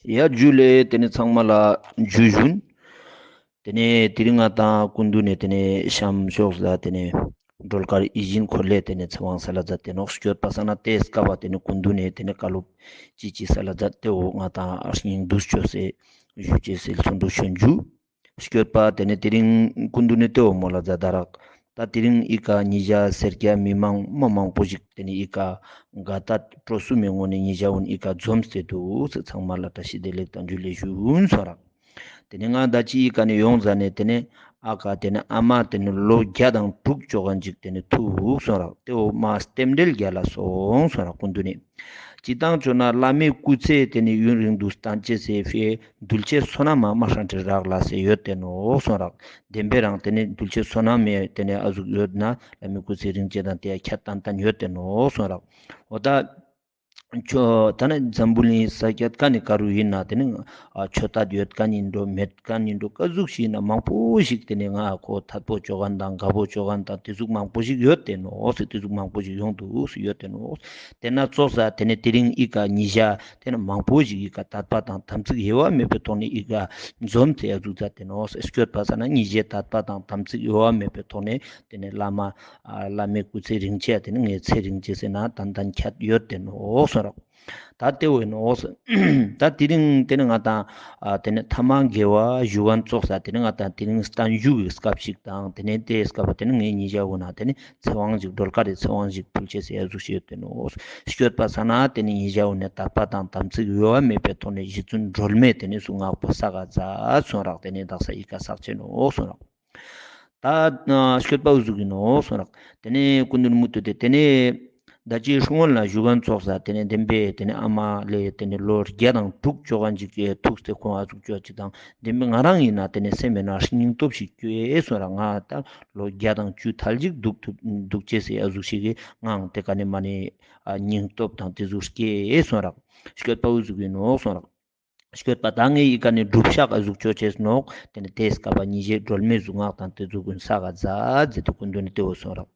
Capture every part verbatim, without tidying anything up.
ཡ་ཇུ་ལེ། ཏེ་ནེ་ཚང་མ་ལ་ཇུ་ཞུན། ཏེ་ནེ་དེ་རིང་ང་དང་སྐུ་མདུན་ནེ་ཏེ་ནེ་ཤམ་ཤོག་ཟ་ཏེ་ནེ་སྒྲོལ་དཀར་ཡིད་བཞིན་འཁོར་ལོའི་ཏེ་ནེ་ཚེ་དབང་སལ་ལ་ཛད་དེ་ནོག། སྐྱོད་པ་ས་ན་ཏེ་སྐབས་པ་ཏེ་ནེ་སྐུ་མདུན་ནེ་ཏེ་ནེ་བཀའ་སློབ་ཅི་ཅི་སལ་ལ་ཛད་དེ་འོ་ང་དང་ཨ་སྙིང་བསྡུས་ཅོས་སེ་ཞུ་ཅེས་སི་ཚོན་དུ་ཞུན་ཇུ། སྐྱོད་པ་ཏེ་ནེ་དེ་རིང་སྐུ་མདུན་ནེ་ཏེ་འོ་མོལ་ལ་ཛད་ད་རག། ད་དེ་རིང་ཨི་ཀ་ཉེ་ཞ་སེར་སྐྱ་མི་མང་མ་མང་པོ་ཞིག་ཏེ་ནེ་ཨི་ཀ་ག་ཏ་སྤྲོ་སུ་མེ་ངོ་ནེ་ཉེ་ཞ་འུན་ཨི་ཀ་འཛོམས་ཏེ་དུག་སེ་ཚང་མ་ལ་བཀྲ་ཤིས་བདེ་ལེགས་དང་ཇུ་ལེ་ཞུན་སོང་རག། ཏེ་ནེ་ང་ད་ཅི་ཨི་ཀ་ནེ་ཡོང་ཟ་ནེ་ཏེ་ནེ་ཨ་ཀ་ཏེ་ནེ་ཨ་མ་ཏེ་ནེ་ལོ་བརྒྱ་དང་དྲུག་ཅོ་ག་ཞིག་ཏེ་ནེ་ཐུག་སོང་རག། ཏེ་འོ་མ་རྟེན་འབྲེལ་རྒྱལ་ལ་སོང་སོང་རག་སྐུ་མདུན་ནེ། ཅི་དང་ཅོ་ན་བླ་མའི་སྐུ་ཚེ་ཏེ་ནེ་ཡུན་རིང་དུ་བརྟན་ཅེས་སི་ཕིའ་གདུལ་བྱའི་བསོད་ནམས་མ་མ་ཧྲན་ཏེ་རག་ལ་སེ་ཡོད་དེ་ནོག་སོང་རག། བདེན་པའི་རང་ཏེ་ནེ་གདུལ་བྱའི་བསོད་ནམས་མེ་ཏེ་ནེ་ཨ་ཟུག་ཡོད་ན་བླ་མའི་སྐུ་ཚེ་རིང་ཅེས་དང་ཏེ་ཡ་ཁྱད་ཏན་ཏན་ཡོད་དེ་ནོག་སོང་རག། འོ་ད་ཆོ་ད་ནི་འཛམ་བུ་གླིང་ས་ཀྱད་ཀ་ནེ་ཀ་རུ་ཨིན་ན་ཏེ་ནེ་ཨ་ཆོ་ཏད་ཡོད་ཁན་ཨིན་འགྲོ་མེད་ཁན་ཨིན་འགྲོ་ཀ་ཟུག་ཞིག་ཨིན་ན་མང་པོ་ཞིག་ཏེ་ནེ་ང་ཁོ་ཐད་པོ་ཅོ་ཁན་དང་དགའ་པོ་ཅོ་ཁན་དང་ཏེ་ཟུག་མང་པོ་ཞིག་ཡོད་དེ་ནོག་སེ་ཏེ་ཟུག་མང་པོ་ཞིག་ཡོང་དུག་སེ་ཡོད་དེ་ནོག། ཏེ་ན་ཙོགས་ས་ཏེ་ནེ་དེ་རིང་ཨི་ཀ་ཉེ་ཞ་ཏེ་ནེ་མང་པོ་ཞིག་ཨི་ཀ་དད་པ་དང་དམ་ཚིག་དབྱེ་བ་མེད་པའི་ཐོག་ནེ་ཨི་ཀ་འཛོམས་ཏེ་ཡ་ཟུག་ཛད་དེ་ནོག་སེ་སྐྱོད་པ་ས་ན་ཉེ་ཞའི་དད་པ་དང་དམ་ཚིག་དབྱེ་བ་མེད་པའི་ཐོག་ནེ་ཏེ་ནེ་བླ་མ་ཨ་བླ་མའི་སྐུ་ཚེ་རིང་ཅེས་ཏེ་ནེ་ངའི་ཚེ་རིང་ཅེས་ཟེར་ན་ཏན་ཏན་ཁྱད་ཡོད་དེ་ནོག་སོང་རག། ད་ཏེ་བོ་ཨིན་ནོག། ད་དེ་རིང་ཏེ་ནེ་ང་དང་ཨ་ཏེ་ནེ་ཐ་མ་དགེ་བ་ཞུ་ཁན་ཙོགས་ས་ཏེ་ནེ་ང་དང་དེ་རིང་བརྟན་བཞུགས་ཀྱི་སྐབས་ཤིག་དང་ཏེ་ནེ་ཏེ་སྐབས་པ་ཏེ་ནེ་ངའི་ཉེ་ཞ་འུན་ན་ཏེ་ནེ་ཚེ་དབང་ཞིག་སྒྲོལ་དཀར་རི་ཚེ་དབང་ཞིག་ཕུལ་ཅེས་སེ་ཡ་ཟུག་ཤིག་ཡོད་དེ་ནོག། སྐྱོད་པ་ས་ན་ཏེ་ནེ་ཉེ་ཞ་འུན་ནེ་དད་པ་དང་དམ་ཚིག་དབྱེ་བ་མེད་པའི་ཐོག་ནེ་རྗེ་བཙུན་སྒྲོལ་མའི་ཏེ་ནེ་གཟུངས་སྔགས་པོ་བསགས་ཀ་ཛད་སོང་རག། ཏེ་ནེ་དག་ས་ཨི་ཀ་བསགས་ཅེས་ནོག་སོང་རག། ད་ཨ་སྐྱོད་པ་འུ་ཟུག་ཨིན་ནོག་སོང་རག། ཏེ་ནེ་སྐུ་མདུན་མུ་ཏུ་ཏེ་ཏེ་ནེ་ད་ཅི་སྲུང་བར་ལ་ཞུ་ཁན་ཙོགས་ས་ཏེ་ནེ་བདེན་པའི་ཏེ་ནེ་ཨ་མ་ལེ་ཏེ་ནེ་ལོ་བརྒྱ་དང་དྲུག་ཅོ་ཁན་ཞིག་གི་ཐུགས་སེ་ཁོང་ཨ་ཟུག་ཅོ་ཅིག་དང་བདེན་པའི་ང་རང་ཨིན་ན་ཏེ་ནེ་སེམས་མེད་ན་སྙིང་སྟོབས་ཤིག་སྐྱོ་ཨེ་སོང་རག། ང་ད་ལོ་བརྒྱ་དང་བཅུ་ཐལ་ཅིག་དུག་ཐུབ་དུག་ཅེས་སེ་ཨ་ཟུག་ཞིག་གི་ངའང་ཏེ་ཀ་ནེ་མ་ནེ་ཨ་སྙིང་སྟོབས་དང་ཏེ་ཟུག་སྐྱེ་ཨེ་སོང་རག། སྐྱོད་པ་འུ་ཟུག་ཨིན་ནོག་སོང་རག། སྐྱོད་པ་ད་ངའི་ཨི་ཀ་ནེ་སྒྲུབ་ཞག་ཨ་ཟུག་ཅོ་ཅེས་ནོག། ཏེ་ནེ་ཏེ་སྐབས་པ་ཉེ་ཞའི་སྒྲོལ་མའི་གཟུངས་སྔགས་དང་ཏེ་ཟུག་གུན་བསགས་ཀ་ཛད་ཟེར་ཏེ་སྐུ་མདུན་ནེ་ཏེ་བོ་སོང་རག།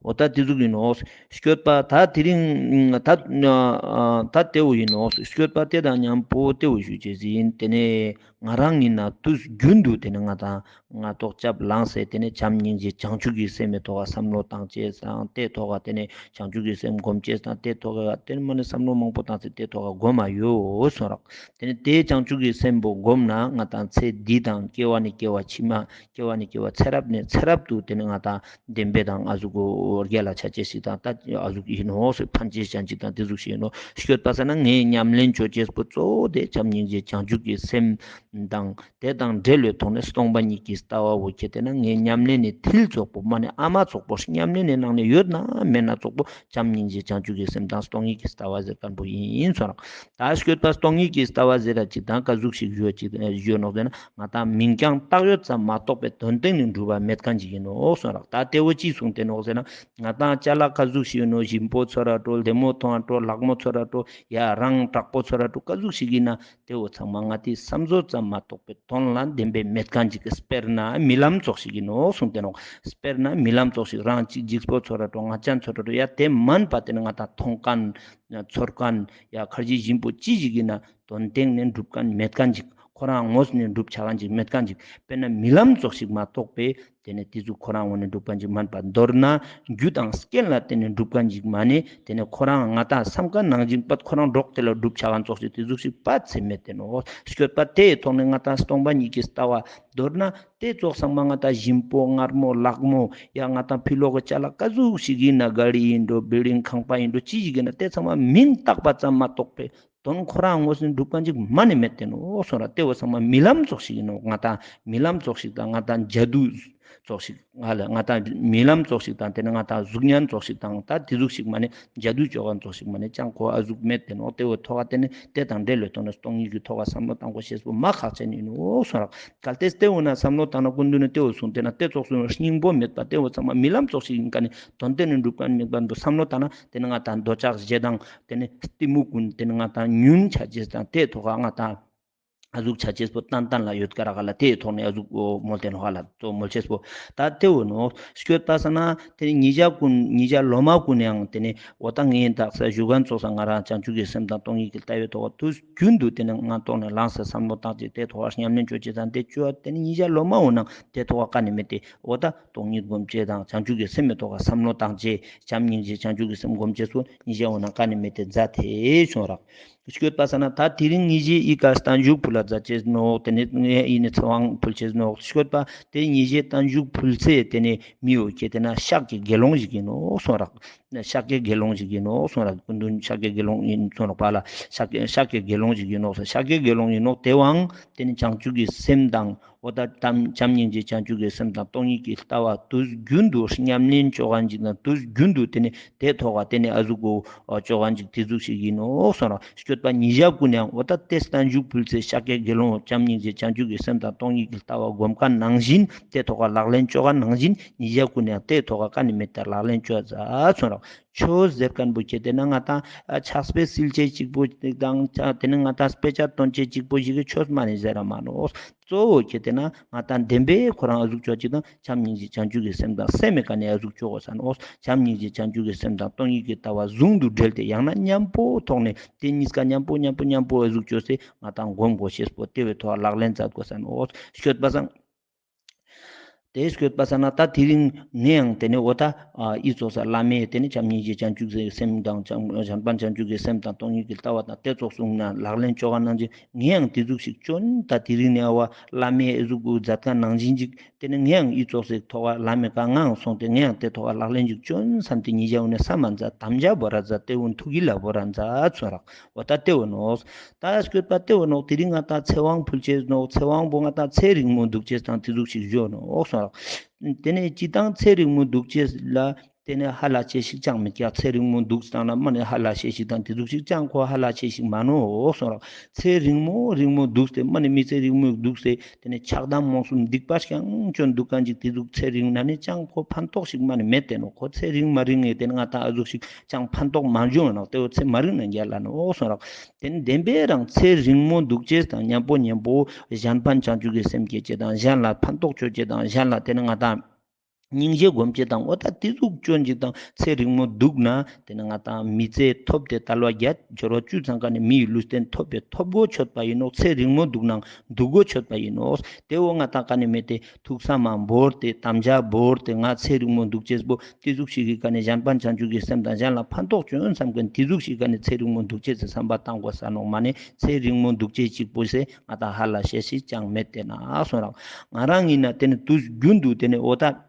འོ་ད་ཏེ་ཟུག་ཨིན་ནོག། སྐྱོད་པ་ད་དེ་རིང་ད་ད་ཏེ་བོ་ཨིན་ནོག། སྐྱོད་པ་ཏེ་དང་ཉམ་པོ་ཏེ་བོ་ཞུ་ཅེས་ཨིན། ཏེ་ནེ་ང་རང་ཨིན་ན་དུས་རྒྱུན་དུ་ཏེ་ནེ་ང་དང་ང་ཏོག་ཅབ་ལངས་སེ་ཏེ་ནེ་བྱམས་སྙིང་རྗེ་བྱང་ཆུབ་ཀྱི་སེམས་མི་ཐོག་ག་བསམ་བློ་བཏང་ཅེས་དང་ཏེ་ཐོག་ག་ཏེ་ནེ་བྱང་ཆུབ་ཀྱི་སེམས་སྒོམ་ཅེས་དང་ཏེ་ཐོག་ག་ཏེ་ནེ་མ་ནེ་བསམ་བློ་མང་པོ་བཏང་སེ་ཏེ་ཐོག་ག་སྒོམ་མ་ཡོད་སོང་རག། ཏེ་ནེ་ཏེ་བྱང་ཆུབ་ཀྱི་སེམས་པོ་སྒོམ་ན་ང་དང་ཚེ་འདི་དང་སྐྱེ་བ་ནེ་སྐྱེ་བ་ཕྱི་མ་སྐྱེ་བ་ནེ་སྐྱེ་བ་ཚེ་རབས་ནེ་ཚེ་རབས་དུ་ཏེ་ནེ་ང་དང་བདེན་པའི་དང་ཨ་ཟུག་གོ་རྒྱལ་ལ་ཆ་ཅེས་ཤིག་དང་ད་ཨ་ཟུག་ཨིན་ནོག་སེ་ཕན་ཅེས་ཅན་ཅིག་དང་ཏེ་ཟུག་ཤིག་ཨིན་ནོག། སྐྱོད་པ་ས་ན་ངའི་ཉམས་ལེན་ཅོ་ཅེས་པོ་གཙོ་བོ་ཏེ་བྱམས་སྙིང་རྗེ་བྱང་ཆུབ་ཀྱི་སེམས་དང་ཏེ་དང་འབྲེལ་བའི་ཐོག་ནེ་སྟོང་པ་ཉིད་ཀྱི་ལྟ་བ་བོ་ཁྱེད་དེ་ན་ངའི་ཉམས་ལེན་ནི་མཐིལ་ཙོགས་པོ་མ་ནེ་ཨ་མ་ཙོགས་པོ་ཉམས་ལེན་ནི་ནང་ནེ་ཡོད་ན་མེད་ན་ཙོགས་པོ་བྱམས་སྙིང་རྗེ་བྱང་ཆུབ་ཀྱི་སེམས་དང་སྟོང་ཉིད་ཀྱི་ལྟ་བ་ཟེར་ཁན་པོ་ཨིན་སོང་རག། ད་སྐྱོད་པ་སྟོང་ཉིད་ཀྱི་ལྟ་བ་ཟེར་ར་ཅིག་དང་ཀ་ཟུག་ཤིག་ཞུ་ཅིག་ཞུ་ནོག་ཟེར་ན་ང་དང་མིང་རྐྱང་བཏགས་ཡོད་ཙམ་མ་གཏོགས་པའི་དོན་སྟེང་ནེ་འགྲུབ་པ་མེད་ཁན་ཅིག་ཨིན་ནོག་སོང་རག། ད་ཏེ་བོ་ཅི་གསུངས་ཏེ་ནོག་ཟེར་ན་ང་དང་ཅ་ལག་ཀ་ཟུག་ཤིག་ཨིན་ནོག་ཞིམ་པོ་ཚོར་ར་འགྲོ་ལྡེ་མོ་མཐོང་ར་འགྲོ་ལག་མོ་ཚོར་ར་འགྲོ་ཡ་རང་དྲག་པོ་ཚོར་ར་འགྲོ་ཀ་ཟུག་ཤིག་ཨིན་ན་ཏེ་བོ་ཚང་མ་ང་དེའི་བསམ་བཟོ་ཙམ་མ་གཏོགས་པའི་དོན་ལ་བདེན་པའི་མེད་ཁན་ཅིག་གི་དཔེར་ན་རྨི་ལམ་ཙོགས་ཤིག་ཨིན་ནོག་གསུངས་ཏེ་ནོག། དཔེར་ན་རྨི་ལམ་ཙོགས་ཤིག་རང་ཅིག་འཇིགས་པོ་ཚོར་ར་འགྲོ་ང་ཅན་ཚོར་ར་འགྲོ་ཡ་ཏེ་མན་པ་ཏེ་ནེ་ང་དང་མཐོང་ཁན་ཚོར་ཁན་ཡ་ཁར་ཇི་ཞིམ་པོ་ཅི་ཞིག་ཨིན་ན་དོན་སྟེང་ནེ་འགྲུབ་ཁན་མེད་ཁན་ཅིག་ཁོ་རང་ངོས་ནེ་འགྲུབ་ཆ་ཁན་ཅིག་མེད་ཁན་ཅིག་དཔེར་ན་རྨི་ལམ་ཙོགས་ཤིག་མ་གཏོགས་པའི་ཏེ་ནེ་ཏེ་ཟུག་ཁོ་རང་ངོས་ནེ་འགྲུབ་ཁན་ཅིག་མན་པ་མདོར་ན་རྒྱུ་དང་རྐྱེན་ལ་བརྟེན་ནེ་འགྲུབ་ཁན་ཅིག་མ་ནེ་ཏེ་ནེ་ཁོ་རང་ང་དང་བསམ་ཁན་ནང་བཞིན་པ་ཁོ་རང་འགྲོགས་ཏེ་ལ་འགྲུབ་ཆ་ཁན་ཙོགས་ཤིག་ཏེ་ཟུག་ཤིག་པ་ཚེ་མེད་དེ་ནོག། སྐྱོད་པ་ཏེའི་ཐོག་ནེ་ང་དང་སྟོང་པ་ཉིད་ཀྱི་ལྟ་བ་མདོར་ན་ཏེ་ཙོགས་ཚང་མ་ང་དང་ཞིམ་པོ་མངར་མོ་ལག་མོ་ཡ་ང་དང་ཕི་ལོག་གི་ཅ་ལག་ཀ་ཟུག་ཤིག་ཨིན་ན་ག་རི་ཨིན་འགྲོ་བིལ་ཌིང་ཁང་པ་ཨིན་འགྲོ་ཅི་ཞིག་ཨིན་ན་ཏེ་ཚང་མ་མིང་བཏགས་པ་ཙམ་མ་གཏོགས་པའི་དོན་ཁོ་རང་ངོས་ནེ་འགྲུབ་ཁན་ཅིག་མ་ནེ་མེད་དེ་ནོག་གསུངས་ར། ཏེ་བོ་ཚང་མ་རྨི་ལམ་ཙོགས་ཤིག་ཨིན་ནོག། ང་དང་རྨི་ལམ་ཙོགས་ཤིག་དང་ང་དང་ཇ་དུ་ཙོགས་ཤིག་ང་ལ་ང་དང་རྨི་ལམ་ཙོགས་ཤིག་དང་ཏེ་ནེ་ང་དང་གཟུགས་བརྙན་ཙོགས་ཤིག་དང་ད་ཏེ་ཟུག་ཤིག་མ་ནེ་ཇ་དུ་ཅོ་ཁན་ཙོགས་ཤིག་མ་ནེ་ཅང་ཁོ་ཨ་ཟུག་མེད་དེ་ནོག། ཏེ་བོ་ཐོག་ག་ཏེ་ནེ་ཏེ་དང་འབྲེལ་བའི་ཐོག་ནེ་སྟོང་ཉིད་ཀྱི་ཐོག་ག་བསམ་བློ་བཏང་དགོས་ཤེས་པོ་མ་ཁག་ཅན་ཨིན་ནོག་གསུངས་ར། གལ་ཏེ་ཏེ་འོ་ན་བསམ་བློ་བཏང་ན་སྐུ་མདུན་ནེ་ཏེ་བོ་གསུངས་ཏེ་ན་ཏེ་ཙོགས་སུ་སྙིང་པོ་མེད་པ་ཏེ་བོ་ཚང་མ་རྨི་ལམ་ཙོགས་ཤིག་ཨིན་ཁན་ནི་དོན་སྟེང་ནེ་འགྲུབ་ཁན་མེད་པ་བསམ་བློ་བཏང་ན་ཏེ་ནེ་ང་དང་འདོད་ཆགས་ཞེ་སྡང་ཏེ་ནེ་གཏི་མུག་གུན་ཏེ་ནེ་ང་དང་ཉུང་ཆ་ཅེས་དང་ཏེ་ཐོག་ག་ང་དང་ ཨ་ཟུག་ཆ་ཅེས་པོ་ཏན་ཏན་ལ་ཡོད་ཀ་རག་ལ། དེའི་ཐོག་ནས་ཨ་ཟུག་མོལ་ཏེ་ནོག་ཧ་ལ། ཏོ་མོལ་ཅེས་པོ་ད་དེ་བོ་ནོག། སྐྱོད་པ་ས་ན་དེ་ནི་ཉེ་ཞ་ཀུན་ཉེ་ཞ་ལོ་མ་ཀུན་ཡང་དེ་ནི་འོ་ད་ངས་དག་ས་ཞུ་ཁན་ཙོགས་ས་ང་རང་བྱང་ཆུབ་ཀྱི་སེམས་དང་སྟོང་ཉིད་ཀྱི་ལྟ་བའི་ཐོག་དུས་རྒྱུན་དུ་དེ་ནི་ང་ཏོག་ནས་ལངས་ས་བསམ་བློ་བཏང་ཅེས་དེ་ཐོག་ཉམས་ལེན་ཅོ་ཅེས་དང་དེ་ཅོ་དེ་ནི་ཉེ་ཞ་ལོ་མ་འོ་ནང་དེ་ཐོག་ཀ་ནི་མེད་དེ་འོ་ད་སྟོང་ཉིད་སྒོམ་ཅེས་དང་བྱང་ཆུབ་ཀྱི་སེམས་མི་ཐོག་ཀ་བསམ་བློ་བཏང་ཅེས་བྱམས་སྙིང་རྗེ་བྱང་ཆུབ་ཀྱི་སེམས་སྒོམ་ཅེས་སུ་ཉེ་ཞ་འོ་ནང་ཀ་ནི་མེད་དེ་མཛད་དེ་བྱུང་རག། སྐྱོད་པ་ས་ན་ད་དེ་རིང་ཉེ་ཞའི་ཨི་ཀ་བརྟན་བཞུགས་ཕུལ་ལ་མཛད་ཅེས་ནོག། དེ་ནི་ངས་ཨི་ནི་ཚེ་དབང་ཕུལ་ཅེས་ནོག། སྐྱོད་པ་དེ་ཉེ་ཞའི་བརྟན་བཞུགས་ཕུལ་ཚེ་དེ་ནི་མི་འོ་ཁྱེད་དེ་ན་ཤཱཀྱའི་དགེ་སློང་ཞིག་ཡིན་ནོག་གསུངས་རག། ཤཱཀྱའི་དགེ་སློང་ཞིག་ཡིན་ནོག་གསུངས་རག། སྐུ་མདུན་ཤཱཀྱའི་དགེ་སློང་ཡིན་གསུངས་རག་པ་ལ། ཤཱཀྱའི་ཤཱཀྱའི་དགེ་སློང་ཞིག་ཡིན་ནོག། ཤཱཀྱའི་དགེ་སློང་ཡིན་ནོག། དེ་བའང་དེ་ནི་བྱང་ཆུབ་ཀྱི་སེམས་དང་འོ་ད་དམ་བྱམས་སྙིང་རྗེ་བྱང་ཆུབ་ཀྱི་སེམས་དང་སྟོང་ཉིད་ཀྱི་ལྟ་བ་དུས་རྒྱུན་དུ་ཉམས་ལེན་ཅོ་ཁན་ཅིག་དང་དུས་རྒྱུན་དུ་དེ་ནི་དེ་ཐོག་ག་དེ་ནི་ཨ་ཟུག་གོ་ཅོ་ཁན་ཅིག་དེ་ཟུག་ཞིག་ཡིན་ནོག་གསུངས་རག། སྐྱོད་པ་ཉེ་ཞ་ཀུན་ཡང་འོ་ད་དེ་བརྟན་བཞུགས་ཕུལ་ཚེ་ཤཱཀྱའི་དགེ་སློང་བྱམས་སྙིང་རྗེ་བྱང་ཆུབ་ཀྱི་སེམས་དང་སྟོང་ཉིད་ཀྱི་ལྟ་བ་སྒོམ་ཁན་ནང་བཞིན་དེ་ཐོག་ག་ལག་ལེན་ཅོ་ཁན་ནང་བཞིན་ཉེ་ཞ་ཀུན་ཡང་དེ་ཐོག་ག་ཀ་ནི་མེད་དེ་ལག་ལེན་ཅོ་ཛད་གསུངས་རག། ཆོས་ཟེར་ཁན་བོ་ཁྱེད་དེ་ན་ང་ཏང་ཕྱག་དཔེ་སིལ་ཅེས་ཅིག་པོ་དང་དེ་ནི་ང་ཏང་དཔེ་ཆ་སྟོན་ཅེས་ཅིག་པོ་ཞིག་གི་ཆོས་མ་ནི་ཟེར་ར་མ་ནོག། གཙོ་བོ་ཁྱེད་དེ་ན་ང་ཏང་བདེན་པའི་ཁོ་རང་ཨ་ཟུག་ཅོ་ཅིག་དང་བྱམས་སྙིང་རྗེ་བྱང་ཆུབ་ཀྱི་སེམས་དང་སེམས་མེད་ཀ་ནི་ཨ་ཟུག་ཅོ་གོས་ས་ནོག། བྱམས་སྙིང་རྗེ་བྱང་ཆུབ་ཀྱི་སེམས་དང་སྟོང་ཉིད་ཀྱི་ལྟ་བ་ཟུང་དུ་འབྲེལ་ཏེ་ཡང་ན་མཉམ་པོ་ཐོག་ནས་དེ་གཉིས་ཀ་མཉམ་པོ་མཉམ་པོ་མཉམ་པོ་ཨ་ཟུག་ཅོས་སེ་ང་ཏང་སྒོམ་གོས་ཤེས་པོ་དེ་བའི་ཐོག་ལག་ལེན་མཛད་གོས་ས་ནོག། སྐྱོད་པ་སང་། དེ་སྐྱོད་པ་ས་ན་ད་དེ་རིང་ངས་ཡང་དེ་ནི་འོ་ད་ཨི་ཙོགས་ས་བླ་མའི་དེ་ནི་བྱམས་སྙིང་རྗེ་བྱང་ཆུབ་སེམས་དང་བྱམས་གཞན་ཕན་བྱང་ཆུབ་ཀྱི་སེམས་དང་སྟོང་ཉིད་ཀྱི་ལྟ་བ་དང་དེ་ཙོགས་གསུངས་ན་ལག་ལེན་ཅོ་ཁན་ནང་བཞིན་ངས་ཡང་དེ་ཟུག་ཞིག་ཅོ་ན་ད་དེ་རིང་ནས་ཨ་བ་བླ་མའི་ཨི་ཟུག་གུ་མཛད་ཁན་ནང་བཞིན་ཅིག་དེ་ནི་ངས་ཡང་ཨི་ཙོགས་ཤིག་ཐོག་བླ་མའི་ཀ་ངའང་སོང་སྟེ་ངས་ཡང་དེ་ཐོག་ལག་ལེན་ཅིག་ཅོ་ན་བསམ་སྟེ་ཉེ་ཞ་འོ་ནས་བསམ་མ་མཛད། དམ་བཅའ་བོར་ར་མཛད། དེ་འོ་ན་ཐུགས་ཀྱི་ལ་བོར་ར་མཛད་གསུངས་རག། འོ་ད་དེ་བོ་ནོག། ད་སྐྱོད་པ་དེ་བོ་ནོག། དེ་རིང་ང་ཏང་ཚེ་དབང་ཕུལ་ཅེས་ནོག། ཚེ་དབང་པོ་ང་ཏང་ཚེ་རིང་མོ་འདུག་ཅེས་དང་དེ་ཟུག་ཞིག་ཞུ་ནོག་གསུངས་རག། དེ་ནས་སྤྱིར་བཏང་ཚེ་རིང་མོ་འདུག་ཅེས་ལ་དེ་ནས་ཧ་ལ་ཅེས་ཤིག་ཅང་མི་རྒྱག། ཚེ་རིང་མོ་འདུག་དང་ན་མ་ནི་ཧ་ལ་ཅེས་ཤིག་དང་དེ་ཟུག་ཞིག་ཅང་ཁོ་ཧ་ལ་ཅེས་ཤིག་མ་ནོག་གསུངས་རག། ཚེ་རིང་མོ་རིང་མོ་འདུག་སྟེ་མ་ནི་མི་ཚེ་རིང་མོ་འདུག་སྟེ་དེ་ནས་ཆགས་སྡང་རྨོངས་གསུམ་སྡིག་པ་རྐྱང་ཅོ་འདུག་ཁན་ཅིག་དེ་ཟུག་ཚེ་རིང་ན་ནི་ཅང་ཁོ་ཕན་ཐོགས་ཤིག་མ་ནི་མེད་དེ་ནོག། ཁོ་ཚེ་རིང་མ་རིང་ངེ་དེ་ནི་ང་ཏང་ཨ་ཟུག་ཞིག་ཅང་ཕན་ཐོགས་མ་འབྱུང་ནོག། དེ་བོ་ཚེ་མ་རིང་ན་རྒྱལ་ལ་ནོག་གསུངས་རག། དེ་ནི་བདེན་པའི་རང་ཚེ་རིང་མོ་འདུག་ཅེས་དང་མཉམ་པོ་མཉམ་པོ་གཞན་ཕན་བྱང་ཆུབ་ཀྱི་སེམས་བསྐྱེད་ཅེས་དང་གཞན་ལ་ཕན་ཐོགས་ཅོ་ཅེས་དང་གཞན་ལ་དེ་ནི་ང་ཏང་སྙིང་རྗེ་སྒོམ་ཅེས་དང་འོ་ད་དེ་ཟུག་ཅོ་ཅིག་དང་ཚེ་རིང་མོ་འདུག་ན་དེ་ནི་ང་ཏང་མི་ཚེ་ཐོབ་སྟེ་དལ་བ་བརྒྱད་འབྱོར་བ་བཅུ་ཚང་ཀ་ནི་མིའི་ལུས་རྟེན་ཐོབ་པའི་ཐོབ་གོ་ཆོད་པ་ཡིན་ནོག། ཚེ་རིང་མོ་འདུག་ནའང་འདུག་གོ་ཆོད་པ་ཡིན་ནོག། དེ་བོ་ང་ཏང་ཀ་ནི་མེད་དེ་ཐུགས་བསམ་མ་བོར་ཏེ་དམ་བཅའ་བོར་ཏེ་ང་ཚེ་རིང་མོ་འདུག་ཅེས་པོ་དེ་ཟུག་ཞིག་གི་ཀ་ནས་གཞན་ཕན་བྱང་ཆུབ་ཀྱི་སེམས་དང་གཞན་ལ་ཕན་ཐོགས་ཅོ་ཡོང་བསམ་མཁན་དེ་ཟུག་ཞིག་ག་ནས་ཚེ་རིང་མོ་འདུག་ཅེས་སི་བསམ་པ་བཏང་དགོས་ས་ནོག། མ་ནས་ཚེ་རིང་མོ་འདུག་ཅེས་གཅིག་པོ་ཟེར་ང་ཏང་ཧ་ལ་ཤེས་ཤིག་ཅང་མེད་དེ་ན་གསུངས་རག། ང་རང་ཡིན་ན་དེ་ནི་དུས་རྒྱུན་དུ་དེ་ནི་འོ་ད་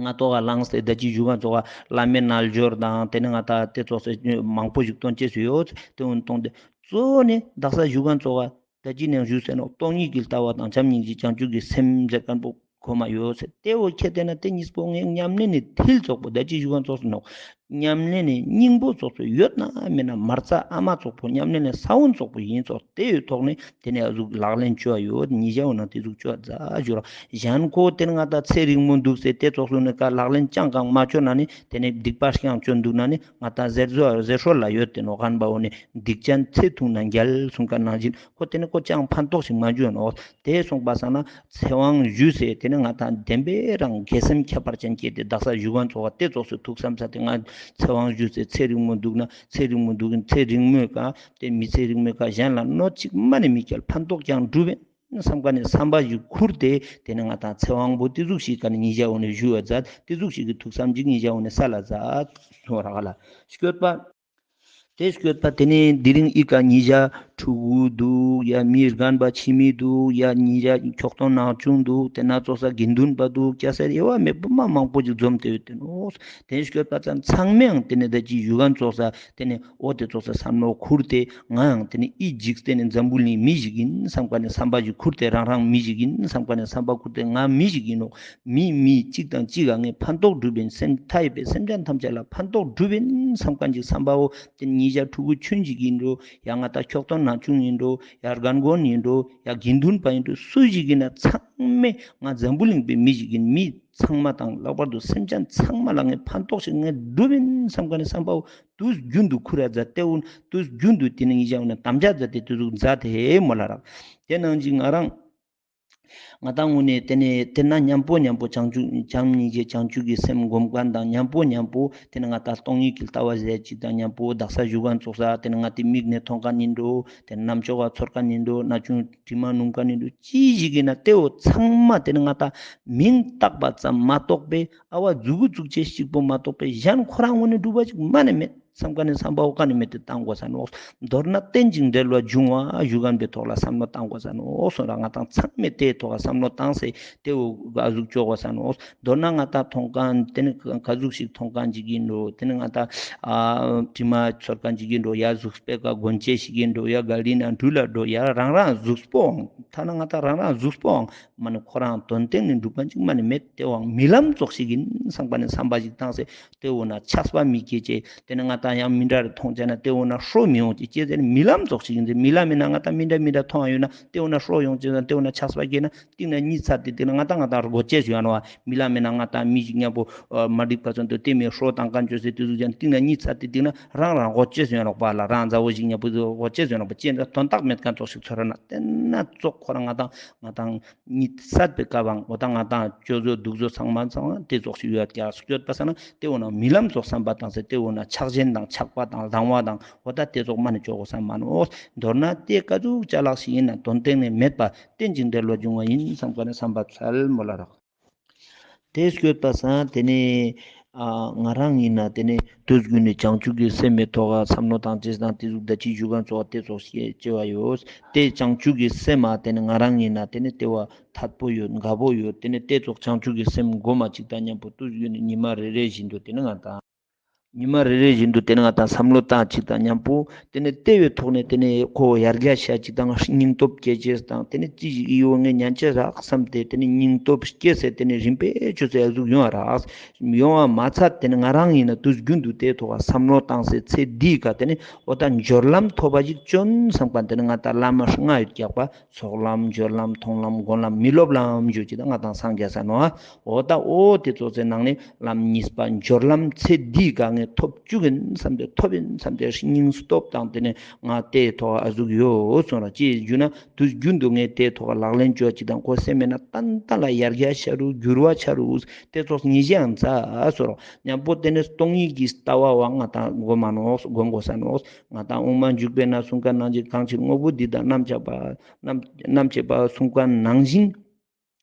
ང་ཏོག་ག་ལངས་ཏེ་ད་ཅི་ཞུ་ག་ཙོགས་བླ་མའི་རྣལ་འབྱོར་དང་དེ་ནི་ང་ཏང་དེ་ཙོགས་སེ་མང་པོ་ཞིག་སྟོན་ཅེས་སུ་ཡོད། དེ་འོན་གཏོང་སྟེ་གཙོ་བོ་ནི་དག་ས་ཞུ་ག་ཙོགས་ད་ཅི་ནས་ཞུས་ཟེར་ནོག། སྟོང་ཉིད་ཀྱི་ལྟ་བ་དང་བྱམས་སྙིང་རྗེ་བྱང་ཆུབ་ཀྱི་སེམས་ཟེར་མཁན་པོ་གོ་མ་ཡོད་ཟེར། དེ་བོ་ཁྱེད་དེ་ན་དེ་གཉིས་པོ་ངས་ཉམས་ལེན་ནི་མཐིལ་ཙོགས་པོ་ད་ཅི་ཞུ་ག་ཙོགས་ཟེར་ནོག། ཉམས་ལེན་ནི་སྙིང་པོ་ཙོགས་པོ་ཡོད་ན་མེད་ན་མ་རྩ་ཨ་མ་ཙོགས་པོ་ཉམས་ལེན་ནི་ས་བོན་ཙོགས་པོ་ཡིན་ཙོགས་དེ་ཡོད་ཐོག་ནས་དེ་ནས་ཨ་ཟུག་ལག་ལེན་ཅོ་ཡ་ཡོད། ཉེ་ཞའོ་ན་དེ་ཟུག་ཅོ་ཡ་ཛ་ཞུ་ར། གཞན་ཁོ་དེ་ནི་ང་ཏང་ཚེ་རིང་མོ་འདུག་ཟེར་དེ་ཙོགས་སུ་ནི་ཀ་ལག་ལེན་ཅང་གང་མ་ཅོ་ན་ནི་དེ་ནས་སྡིག་པ་རྐྱང་ཅོ་འདུག་ན་ནི་ང་ཏང་ཟེར་ཟོ་ཟེར་སྲོལ་ལ་ཡོད་དེ་ནོག། ཁན་པ་འོ་ནི་སྡིག་ཅན་ཚེ་ཐུང་ན་རྒྱལ་གསུངས་ཀ་ནང་བཞིན་ཁོ་དེ་ནི་ཁོ་ཅང་ཕན་ཐོགས་ཤིག་མ་འཇུ་ནོག། དེ་སོང་པ་སང་ན་ཚེ་དབང་ཞུས་ཟེར་དེ་ནི་ང་ཏང་བདེན་པའི་རང་དགེ་སེམས་ཁྱད་པར་ཅན་སྐྱེས་ཏེ་དག་ས་ཞུ་ག་ཙོགས་དེ་ཙོགས་སུ་ཐུགས་བསམ་ས་དེ་ང་ཚེ་དབང་ཞུས་ཟེར་ཚེ་རིང་མོ་འདུག་ན་ཚེ་རིང་མོ་འདུག་ཡིན་ཚེ་རིང་མོའི་ཀ་དེ་མི་ཚེ་རིང་མོའི་ཀ་གཞན་ལ་གནོད་ཅིག་མ་ནི་མི་སྐྱེལ་ཕན་ཐོགས་ཀྱང་འགྲུབ་ཡིན་བསམ་ཀ་ནས་བསམ་པ་ཞིག་ཁུར་ཏེ་དེ་ནི་ང་ཏང་ཚེ་དབང་པོ་དེ་ཟུག་ཞིག་ཀ་ནས་ཉེ་ཞའོ་ནས་ཞུ་བ་མཛད། དེ་ཟུག་ཞིག་གི་ཐུགས་བསམ་ཅིག་ཉེ་ཞའོ་ནས་ས་ལ་མཛད་ཐོ་ར་ག་ལ་སྐྱོད་པ། དེ་སྐྱོད་པ་དེ་ནས་དེ་རིང་ཨི་ཀ་ཉེ་ཞ་ཕྲུ་གུ་འདུག་ཡ་མི་རྒན་པ་ཕྱི་མི་འདུག་ཡ་ཉེ་ཞ་ཁྱོག་ཐོང་ནང་ཆུང་འདུག་དེ་ན་ཙོགས་ས་དགེ་འདུན་པ་འདུག་སྐྱ་སེར་དབྱེ་བ་མེད་པ་མ་མང་པོ་ཅིག་འཛོམས་ཏེ་ཡོད་དེ་ནོག། དེ་སྐྱོད་པ་ཚང་ཚང་མས་ཡང་དེ་ནས་ད་ཅི་ཞུ་ག་ཙོགས་ས་དེ་ནས་འོ་དེ་ཙོགས་ས་བསམ་བློ་ཁུར་ཏེ་ང་ཡང་དེ་ནས་ཨི་འཇིག་རྟེན་ནི་འཛམ་བུ་གླིང་མི་ཞིག་ཡིན་བསམ་ཀ་ནས་བསམ་པ་ཞིག་ཁུར་ཏེ་རང་རང་མི་ཞིག་ཡིན་བསམ་ཀ་ནས་བསམ་པ་ཁུར་ཏེ་ང་མི་ཞིག་ཡིན་ནོག། མི་མི་གཅིག་དང་གཅིག་ག་ངས་ཕན་ཐོགས་སྒྲུབ་ཡིན་སེམས་མཐའ་ཡས་པའི་སེམས་ཅན་ཐམས་ཅད་ལ་ཕན་ཐོགས་སྒྲུབ་ཡིན་བསམ་མཁན་ཅིག་བསམ་པའོ། དེ་ཉེ་ཞ་ཕྲུ་གུ་ཆུང་ཅིག་ཡིན་འགྲོ་ཡ་ང་ཏང་ཁྱོག་ཐོང་ནང་ཆུང་ཡིན་འགྲོ་ཡ་རྒན་རྒོན་ཡིན་འགྲོ་ཡ་དགེ་འདུན་པ་ཡིན་འགྲོ་སུ་ཞིག་ཡིན་ན་ཚང་ མེ་ང་འཛམ་བུ་གླིང་པའི་མི་ཞིག་ཡིན། མི་ཚང་མ་དང་ལྷག་པར་དུ་སེམས་ཅན་ཚང་མ་ལ་ངས་ཕན་ཐོགས་ཤིག་ངས་སྒྲུབ་ཡིན་བསམ་མཁན་ནི་བསམ་པ་བོ་དུས་རྒྱུན་དུ་ཁུར་ར་མཛད། དེ་བོ་དུས་རྒྱུན་དུ་དེ་ནི་ངེད་ཅག་ནི་དམ་བཅའ་མཛད་དེ་དུས་ཟུག་མཛད་དེ་མོ་ལ་རག། དེ་ནང་བཞིན་ང་རང་ང་ཏང་ངུ་ནས་དེ་ནས་དེ་ན་མཉམ་པོ་མཉམ་པོ་བྱང་ཆུབ་བྱམས་སྙིང་རྗེ་བྱང་ཆུབ་ཀྱི་སེམས་སྒོམ་མཁན་དང་མཉམ་པོ་མཉམ་པོ་དེ་ནས་ང་ཏང་སྟོང་ཉིད་ཀྱི་ལྟ་བ་ཟེར་ཅིག་དང་མཉམ་པོ་དག་ས་བཞུགས་མཁན་ཚོགས་ས་དེ་ནས་ང་ཏི་མིག་ནས་མཐོང་མཁན་ཡིན་འགྲོ། དེ་ནས་རྣམ་ཅོག་ག་ཚོར་མཁན་ཡིན་འགྲོ། ན་ཆུང་དྲི་མ་སྣོམ་མཁན་ཡིན་འགྲོ། ཅི་ཞིག་ཡིན་ན་དེ་བོ་ཚང་མ་དེ་ནས་ང་ཏང་མིང་བཏགས་པ་ཙམ་མ་གཏོགས་པའི་ཨ་བ་མཛུ་གུ་བཙུགས་ཅེས་གཅིག་པོ་མ་གཏོགས་པའི་གཞན་ཁོ་རང་ངུ་ནས་སྒྲུབ་པ་ཅིག་མ་ནས་མེད། བསམ་མཁན་ནི་བསམ་པ་བོ་ག་ནས་མེད་དེ་བཏང་དགོས་ས་ནོག། མདོར་ན་རྟེན་ཅིང་འབྲེལ་བར་འབྱུང་བ་ཞུ་མཁན་པའི་ཐོག་ལ་བསམ་བློ་བཏང་དགོས་ས་ནོག་སོང་ར། ང་ཏང་ཚང་མས་དེའི་ཐོག་ལ་བསམ་བློ་བཏང་སྟེ་དེ་བོ་ག་ཟུག་ཅོ་དགོས་ས་ནོག། མདོར་ན་ང་ཏང་མཐོང་མཁན་དེ་ནི་ག་ཟུག་ཞིག་མཐོང་མཁན་ཅིག་ཡིན་འགྲོ། དེ་ནི་ང་ཏང་ཨ་དྲི་མ་ཚོར་མཁན་ཅིག་ཡིན་འགྲོ། ཡ་གཟུགས་པོའི་ཀ་གོན་ཆས་ཤིག་ཡིན་འགྲོ། ཡ་ག་ལི་ན་འགྲུལ་ལ་འགྲོ། ཡ་རང་རང་གཟུགས་པོའང་ཐ་ན་ང་ཏང་རང་རང་གཟུགས་པོའང་མ་ནི་ཁོ་རང་དོན་སྟེང་ནས་འགྲུབ་མཁན་ཅིག་མ་ནི་མེད། དེ་བོའང་རྨི་ལམ་ཙོགས་ཤིག་ཡིན་བསམ་མཁན་ནི་བསམ་པ་ཞིག་བཏང་སྟེ་དེ་བོ་ན་ཆགས་པ་མི་སྐྱེ་ཅེས། དེ་ནི་ང་ཏང་ཡང་མི་འདྲ་རེ་མཐོང་ཅེ་ན་དེ་བོ་ན་ཧྲོ་མི་ཡོང་ཅེས་ཅེས་དེ་ནི་རྨི་ལམ་ཙོགས་ཤིག་ཡིན་ཏེ། རྨི་ལམ་མིན་ན་ང་ཏང་མི་འདྲ་མི་འདྲ་མཐོང་ཡོད་ན་དེ་བོ་ན་ཧྲོ་ཡོང་ཅེས་ན་དེ་བོ་ན་ཆགས་པ་སྐྱེ་ན་སྟིང་ན་གཉིད་ཚར་ཏེ་སྟིང་ན་ང་ཏང་ང་ཏང་ར་གོ་ཅེས་ཡོང་ནོག། རྨི་ལམ་མིན་ན་ང་ཏང་མི་ཞིག་མཉམ་པོ་མ་འགྲིག་པ་སོང་དུ་དེ་མི་ཧྲོ་བཏང་མཁན་ཅོས་སེ་དེ་ཟུག་ཅན་སྟིང་ན་གཉིད་ཚར་ཏེ་སྟིང་ན་རང་རང་གོ་ཅེས་ཡོང་ནོག་པ་ལ། རང་མཛའ་བོ་ཞིག་མཉམ་པོ་གོ་ཅེས་ཡོང་ནོག་པ། ཅེས་ན་དོན་དག་མེད་མཁན་ཙོགས་ཤིག་ཚོར་ན་དེ་ན་ཙོགས་ཁོ་རང་ང་ཏང་ང་ཏང་གཉིད་སད་པའི་སྐབས་འང་འོ་ད་ང་ཏང་སྤྱོད་བཟོ་འདུག་བཟོ་ཚང་མ་ཚང་མ་དེ་ཙོགས་ཤིག་ཡོད་ཀྱག་སྐྱོད་པ་ས་ན་དེ་འོ་ན་རྨི་ལམ་ཙོགས་བསམ་པ་བཏང་སྟེ་དེ་འོ་ན་ཆགས་ཞེན་དང་ཆགས་པ་དང་སྡང་བ་དང་འོ་ད་དེ་ཙོགས་མ་ནི་ཅོ་དགོས་ས་མ་ནོག། མདོར་ན་དེ་ག་ཟུག་ཅ་ལག་ཞིག་ཡིན་ན་དོན་སྟེང་ནས་མེད་པ་རྟེན་ཅིང་འབྲེལ་བར་འབྱུང་བ་ཡིན་བསམ་མཁན་ནི་བསམ་པ་འཚལ་མོ་ལ་རག། དེ་སྐྱོད་པ་སང་དེ་ནས་ཨ་ང་རང་ཡིན་ན་དེ་ནས་དུས་རྒྱུན་ནས་བྱང་ཆུབ་ཀྱི་སེམས་མི་ཐོག་ག་བསམ་བློ་བཏང་ཅེས་དང་དེ་ཟུག་ད་ཅི་ཞུ་མཁན་ཚོགས་དེ་ཙོགས་ཤིག་ཅེས་པ་ཡོད། དེ་བྱང་ཆུབ་ཀྱི་སེམས་མ་དེ་ནས་ང་རང་ཡིན་ན་དེ་ནས་དེ་བ་ཐད་པོ་ཡོད། དགའ་པོ་ཡོད། དེ་ནས་དེ་ཙོགས་བྱང་ཆུབ་ཀྱི་སེམས་སྒོམ་མ་ཅིག་དང་མཉམ་པོ་དུས་རྒྱུན་ནས་ཉི་མ་རེ་རེ་བཞིན་དུ་དེ་ནས་ང་དང་ཉི་མ་རེ་རེ་བཞིན་དུ་དེ་ནས་ང་དང་བསམ་བློ་བཏང་ཅིག་དང་མཉམ་པོ་དེ་ནས་དེ་བའི་ཐོག་ནས་དེ་ནས་ཁོ་ཡར་རྒྱས་ཤ་ཅིག་དང་སྙིང་སྟོབས་སྐྱེ་ཅེས་དང་དེ་ནས་ཅི་ཞིག་ཡོད་ངས་ཉན་ཅེས་རག་བསམ་སྟེ་དེ་ནས་སྙིང་སྟོབས་སྐྱེས་སེ་དེ་ནས་རིམ་པས་ཆུ་ཚོད་ཡ་ཟུག་ཡོང་བ་རག། ཡོང་བ་མ་ཚད་དེ་ནས་ང་རང་ཡིན་ན་དུས་རྒྱུན་དུ་དེའི་ཐོག་ག་བསམ་བློ་བཏང་སེ་ཚེ་འདིའི་ཀ་དེ་ནས་འོ་ད་སྦྱོར་ལམ་ཐོབ་པ་ཞིག་བྱོན་བསམ་མཁན་དེ་ནས་ང་ད་བླ་མ་ལྔ་ཡོད་ཀྱག་པ། ཚོགས་ལམ་སྦྱོར་ལམ་མཐོང་ལམ་སྒོམ་ལམ་མི་སློབ་ལམ་ཞུ་ཅིག་ད་ང་དང་སངས་རྒྱས་ས་ནོ། འོ་ད་འོ་དེ་ཙོགས་སེ་ནང་ནས་ལམ་གཉིས་པ་སྦྱོར་ལམ་ཚེ་འདིའི་ཀ་ངས་ཐོབ་བཅུག་ཡིན་བསམ་སྟེ་ཐོབ་ཡིན་བསམ་སྟེ་སྙིང་སྟོབས་དང་དེ་ནས་ང་དེའི་ཐོག་ཨ་ཟུག་ཡོད་སོང་ར་ཅི་ཞུ་ན། དུས་རྒྱུན་དུ་ངས་དེའི་ཐོག་ལག་ལེན་བཅོ་ཅིག་དང་ཁོ་སེམས་མེད་ན་ཏན་ཏན་ལ་ཡར་རྒྱས་ཆ་རུ་འགྱུར་བ་ཆ་རུ་དེ་ཙོགས་ཉིས་ཞན་ཙ་སོར་མཉམ་པོ་དེ་ནས་སྟོང་ཉིད་ཀྱི་ལྟ་བ་བ་ང་དང་སྒོམ་མ་ནོག་སྒོམ་དགོས་ས་ནོག། ང་དང་དབུ་མ་འཇུག་པའི་ནང་གསུང་མཁན་ནང་བཞིན་གང་ཕྱིར་དངོས་པོ་འདི་དག་རྣམ་དཔྱད་པ་རྣམ་རྣམ་དཔྱད་པ་གསུང་མཁན་ནང་བཞིན།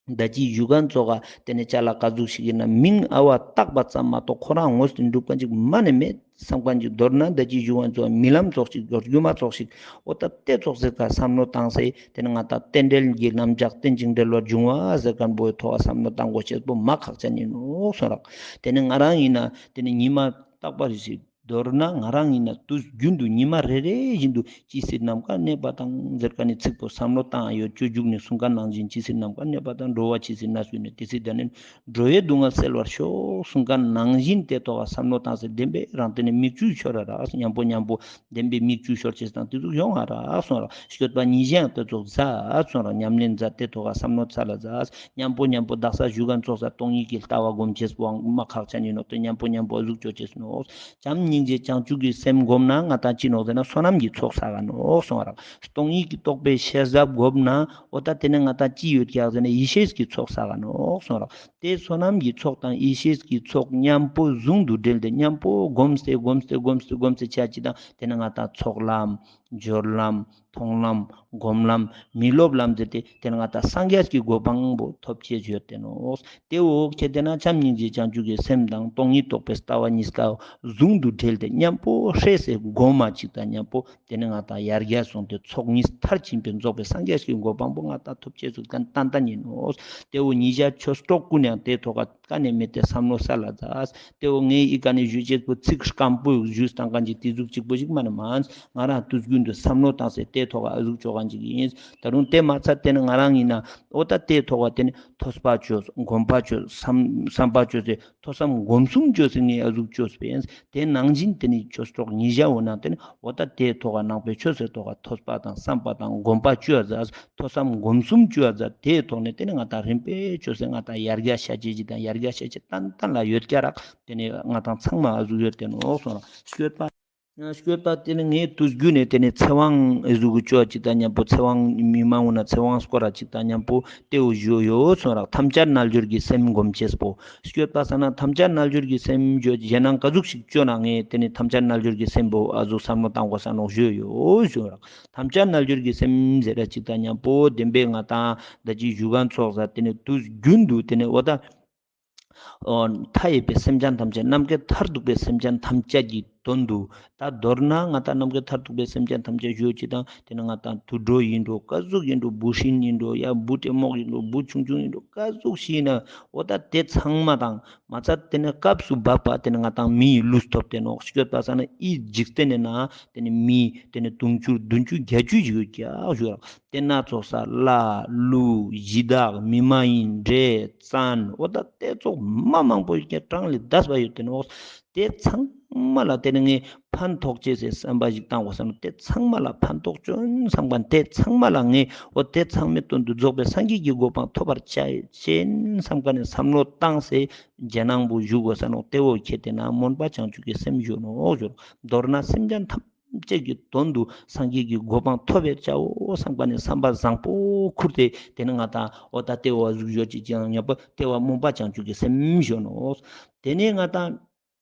ད་ཅི་ཞུ་མཁན་ཙོགས་ཀ་དེ་ནས་ཅ་ལག་ག་ཟུག་ཞིག་ཡིན་ན་མིང་ཨ་བ་བཏགས་པ་ཙམ་མ་གཏོགས་ཁོ་རང་དངོས་སུ་འགྲུབ་མཁན་ཅིག་མ་ནས་མེད་བསམ་མཁན་ཅིག་མདོར་ན་ད་ཅི་ཞུ་མཁན་ཙོགས་རྨི་ལམ་ཙོགས་ཤིག་སྒྱུ་མ་ཙོགས་ཤིག་འོ་ད་དེ་ཙོགས་ཟེར་ཀ་བསམ་བློ་བཏང་སེ་དེ་ནས་ང་ད་རྟེན་འབྲེལ་གྱི་རྣམ་གཞག་རྟེན་ཅིང་འབྲེལ་བར་འབྱུང་བ་ཟེར་མཁན་པོའི་ཐོག་བསམ་བློ་བཏང་དགོས་ཤེས་པོ་མ་ཁག་ཅན་ཡིན་ནོག་སོང་རག། དེ་ནས་ང་རང་ཡིན་ན་དེ་ནས་ཉི་མ་རྟག་པ་རེ་ཞིག་མདོར་ན་ང་རང་ཡིན་ན་དུས་རྒྱུན་དུ་ཉི་མ་རེ་རེ་བཞིན་དུ་ཇི་སྲིད་ནམ་མཁའ་གནས་པ་དང་ཟེར་མཁན་ནི་ཚིག་པོ་བསམ་བློ་བཏང་ཡོད། སྤྱོད་འཇུག་ནས་གསུང་མཁན་ནང་བཞིན་ཇི་སྲིད་ནམ་མཁའ་གནས་པ་དང་། འགྲོ་བ་ཇི་སྲིད་ན་གསོན་ནས་དེ་སྲིད་ད་ནི་འགྲོ་བའི་སྡུག་བསྔལ་སེལ་བར་ཤོག་གསུང་མཁན་ནང་བཞིན་དེ་ཐོག་བསམ་བློ་བཏང་སེ་བདེན་པའི་རང་དེ་ནས་མིག་ཆུ་ཤོར་ར་རག། མཉམ་པོ་མཉམ་པོ་བདེན་པའི་མིག་ཆུ་ཤོར་ཅེས་དང་དེ་ཟུག་ཡོང་ང་རག་སོང་རག། སྐྱོད་པ་ཉིས་ཞན་དེ་ཙོགས་མཛད་སོང་རག། ཉམས་ལེན་མཛད་དེ་ཐོག་བསམ་བློ་ཚ་ལ་མཛད། མཉམ་པོ་མཉམ་པོ་དག་ས་ཞུ་མཁན་ཙོགས་ས་སྟོང་ཉིད་ཀྱི་ལྟ་བ་སྒོམ་ཅེས་པོའང་མ་ཁག་ཅན་ཡིན་ནོག། དེ་མཉམ་པོ་མཉམ་པོ་ཨ་ཟུག་ཅོ་ཅེས་ནོག། བྱམས་སྙིང་རྗེ་བྱང་ཆུབ་ཀྱི་སེམས་བསྒོམ་ན་ང་དང་ཅི་ནོག་ཟེར་ན་བསོད་ནམས་ཀྱི་ཚོགས་བསགས་ག་ནོག་གསུང་བ་རག། སྟོང་ཉིད་ཀྱི་རྟོགས་པའི་ཤེས་རབ་བསྒོམ་ན་འོ་ད་དེ་ནས་ང་དང་ཅི་ཡོད་ཀྱག་ཟེར་ན་ཡེ་ཤེས་ཀྱི་ཚོགས་བསགས་ག་ནོག་གསུང་བ་རག། དེ་བསོད་ནམས་ཀྱི་ཚོགས་དང་ཡེ་ཤེས་ཀྱི་ཚོགས་མཉམ་པོ་ཟུང་དུ་འབྲེལ་ཏེ་མཉམ་པོ་བསྒོམས་ཏེ་བསྒོམས་ཏེ་བསྒོམས་ཏེ་བསྒོམས་ཏེ་ཆ་ཅི་དང་དེ་ནས་ང་དང་ཚོགས་ལམ། སྦྱོར་ལམ། མཐོང་ལམ། སྒོམ་ལམ། མི་སློབ་ལམ་ཟེར་ཏེ་དེ་ནས་ང་དང་སངས་རྒྱས་ཀྱི་གོ་འཕང་པོ་ཐོབ་ཅེས་ཡོད་དེ་ནོག། དེ་འོ་ཁྱེད་དེ་ན་བྱམས་སྙིང་རྗེ་བྱང་ཆུབ་ཀྱི་སེམས་དང་སྟོང་ཉིད་རྟོགས་པའི་ལྟ་བ་གཉིས་ཀ་ཟུང་དུ་འབྲེལ་ཏེ་མཉམ་པོ་ཧྲེ་སེ་སྒོམ་མ་ཅིག་དང་མཉམ་པོ་དེ་ནས་ང་དང་ཡར་རྒྱས་སོང་སྟེ་ཚོགས་གཉིས་མཐར་ཕྱིན་པའི་རྫོགས་པའི་སངས་རྒྱས་ཀྱི་གོ་འཕང་པོ་ང་དང་ཐོབ་ཅེས་སུ་ཏན་ཏན་ཡིན་ནོག། དེ་འོ་ཉིས་ཞན་ཆོས་གྲོགས་ཀུན་ཡང་དེ་ཐོག་ཀ་ཀ་ནས་མེད་དེ་བསམ་བློ་ས་ལ་མཛད། དེ་འོ་ངས་ཨི་ཀ་ནས་ཞུ་ཅེས་པོ་ཚིག་སྐམ་པོ་ཞུས་བཏང་མཁན་ཅིག་དེ་ཟུག་ཅིག་པོ་ཞིག་མ་ནས་མ་ང་རང་དུས་རྒྱུན་ དུ་བསམ་བློ་བཏང་སེ་དེའི་ཐོག་ག་ཨ་ཟུག་ཅོ་ག་ཅིག་ཡིན། ད་རུང་དེ་མ་ཚད་དེ་ནི་ང་རང་ཡིན་ན་འོ་ད་དེའི་ཐོག་ག་དེ་ནི་ཐོས་པ་ཅོས། སྒོམ་པ་ཅོས། བསམ་བསམ་པ་ཅོས་སེ་ཐོས་བསམ་སྒོམ་གསུམ་ཅོས་སེ་ངས་ཨ་ཟུག་ཅོས་པས། དེ་ནང་བཞིན་དེ་ནི་ཆོས་གྲོགས་ཉིས་བརྒྱ་བོ་ནང་དེ་ནི་འོ་ད་དེའི་ཐོག་ག་ནང་པའི་ཆོས་སི་ཐོག་ག་ཐོས་པ་དང་བསམ་པ་དང་སྒོམ་པ་ཅོ་ཡ་ཛད། ཐོས་བསམ་སྒོམ་གསུམ་ཅོ་ཡ་ཛད། དེའི་ཐོག་ནས་དེ་ནི་ང་ཏང་རིམ་པས་ཅོས་སེ་ང་ཏང་ཡར་རྒྱས་ཤ་ཅེས་ཅིག་དང་ཡར་རྒྱས་ཤ་ཅེས་ཏན་ཏན་ལ་ཡོད་ཀྱག་རག། དེ་ནི་ང་ཏང་ཚང་མ་ཨ་ཟུག་ཡོད་དེ་ནོག་སོང་རག། ཤོད་པ། ཤོད་པ་དེ་ནི་ངས་དུས་རྒྱུན་ནས་དེ་ནི་ཚེ་དབང་ཨ་ཟུག་གི་ཅོ་ཅིག་དང་མཉམ་པོ་ཚེ་དབང་མི་མང་བོ་ན་ཚེ་དབང་སྐོར་ར་ཅིག་དང་མཉམ་པོ་དེ་བོ་ཞུ་ཡོད་སོང་རག། ཐམས་ཅད་རྣལ་འབྱོར་གྱི་སེམས་སྒོམ་ཅེས་པོ། ཤོད་པ་ས་ན་ཐམས་ཅད་རྣལ་འབྱོར་གྱི་སེམས་ཞུ་ཞེ་ནང་ག་ཟུག་ཞིག་ཅོ་ན་ངས་དེ་ནི་ཐམས་ཅད་རྣལ་འབྱོར་གྱི་སེམས་པོ་ཨ་ཟུག་བསམ་བློ་བཏང་དགོས་ས་ནོག་ཞུ་ཡོད་སོང་རག། ཐམས་ཅད་རྣལ་འབྱོར་གྱི་སེམས་ཟེར་ར་ཅིག་དང་མཉམ་པོ་བདེན་པའི་ང་ཏང་ད་ཅི་ཞུ་ག་ཚོགས་ས་དེ་ནི་དུས་རྒྱུན་དུ་དེ་ནི་འོ་ད། ཨོ། མཐའ་ཡས་པའི་སེམས་ཅན་ཐམས་ཅད་ནམ་མཁའི་མཐར་ཐུག་པའི་སེམས་ཅན་ཐམས་ཅད་ཀྱི་དོན་དུ། ད་མདོར་ན་ང་ཏང་ནམ་མཁའི་མཐར་ཐུག་པའི་སེམས་ཅན་ཐམས་ཅད་ཞུ་ཅིག་དང་དེ་ནི་ང་ཏང་དུད་འགྲོ་ཡིན་འགྲོ་ག་ཟུག་ཡིན་འགྲོ་འབུ་སྲིན་ཡིན་འགྲོ་ཡ་འབུ་ཏྲེ་མོག་ཡིན་འགྲོ་འབུ་ཆུང་ཆུང་ཡིན་འགྲོ་ག་ཟུག་ཞིག་ཡིན་ན་འོ་ད་དེ་ཚང་མ་དང་མ་ཚད་དེ་ནི་སྐབས་སུ་བབ་པ་དེ་ནི་ང་ཏང་མི་ཡི་ལུས་ཐོབ་དེ་ནོག། ཤོད་པ་ས་ན་ཨི་འཇིག་རྟེན་ནི་ན་དེ་ནི་མི་དེ་ནི་དུང་ཕྱུར་བདུན་ཅུ་བརྒྱད་ཅུ་ཞིག་ཡོད་ཀྱག་ཞུ་རག། དེ་ན་ཚོགས་ས་ལྷ་ཀླུ་གཞི་བདག་མི་མ་ཡིན་འདྲེ་བཙན་འོ་ད་དེ་ཚོགས་མ་མང་པོ་ཡོད་ཀྱག། གྲངས་ལས་འདས་པ་ཡོད་དེ་ནོག། དེ་ཚང་མ་ལ་དེ་ནི་ངས་ཕན་ཐོགས་ཅེས་སི་བསམ་པ་ཞིག་བཏང་དགོས་ས་ནོག། དེ་ཚང་མ་ལ་ཕན་ཐོགས་ཅོ་ཨིན་བསམ་མཁན་དེ་ཚང་མ་ལ་ངས་འོ་དེ་ཚང་མའི་དོན་དུ་རྫོགས་པའི་སངས་རྒྱས་ཀྱི་གོ་འཕང་ཐོབ་པར་བྱ་ཅེས་བསམ་མཁན་ནི་བསམ་བློ་བཏང་སེ་རྒྱ་ནང་པོ་བཞུགས་དགོས་ས་ནོག། དེ་བོ་ཁྱེད་དེ་ན་སྨོན་པ་བྱང་ཆུབ་ཀྱི་སེམས་ཞུ་ནོག་ཞུ། མདོར་ན་སེམས་ཅན་ཐམས་ཅད་ཀྱི་དོན་དུ་སངས་རྒྱས་ཀྱི་གོ་འཕང་ཐོབ་པར་བྱའོ་བསམ་མཁན་ནི་བསམ་པ་བཟང་པོ་ཁུར་ཏེ་དེ་ནི་ང་ཏང་འོ་ད་དེ་བོ་ཟུག་ཞུ་ཅེས་ཅིག་ཡང་ཉམ་པོ་དེ་བོ་སྨོན་པ་བྱང་ཆུབ་ཀྱི་སེམས་ཞུ་ནོག། དེ་ནས་ང་ཏང་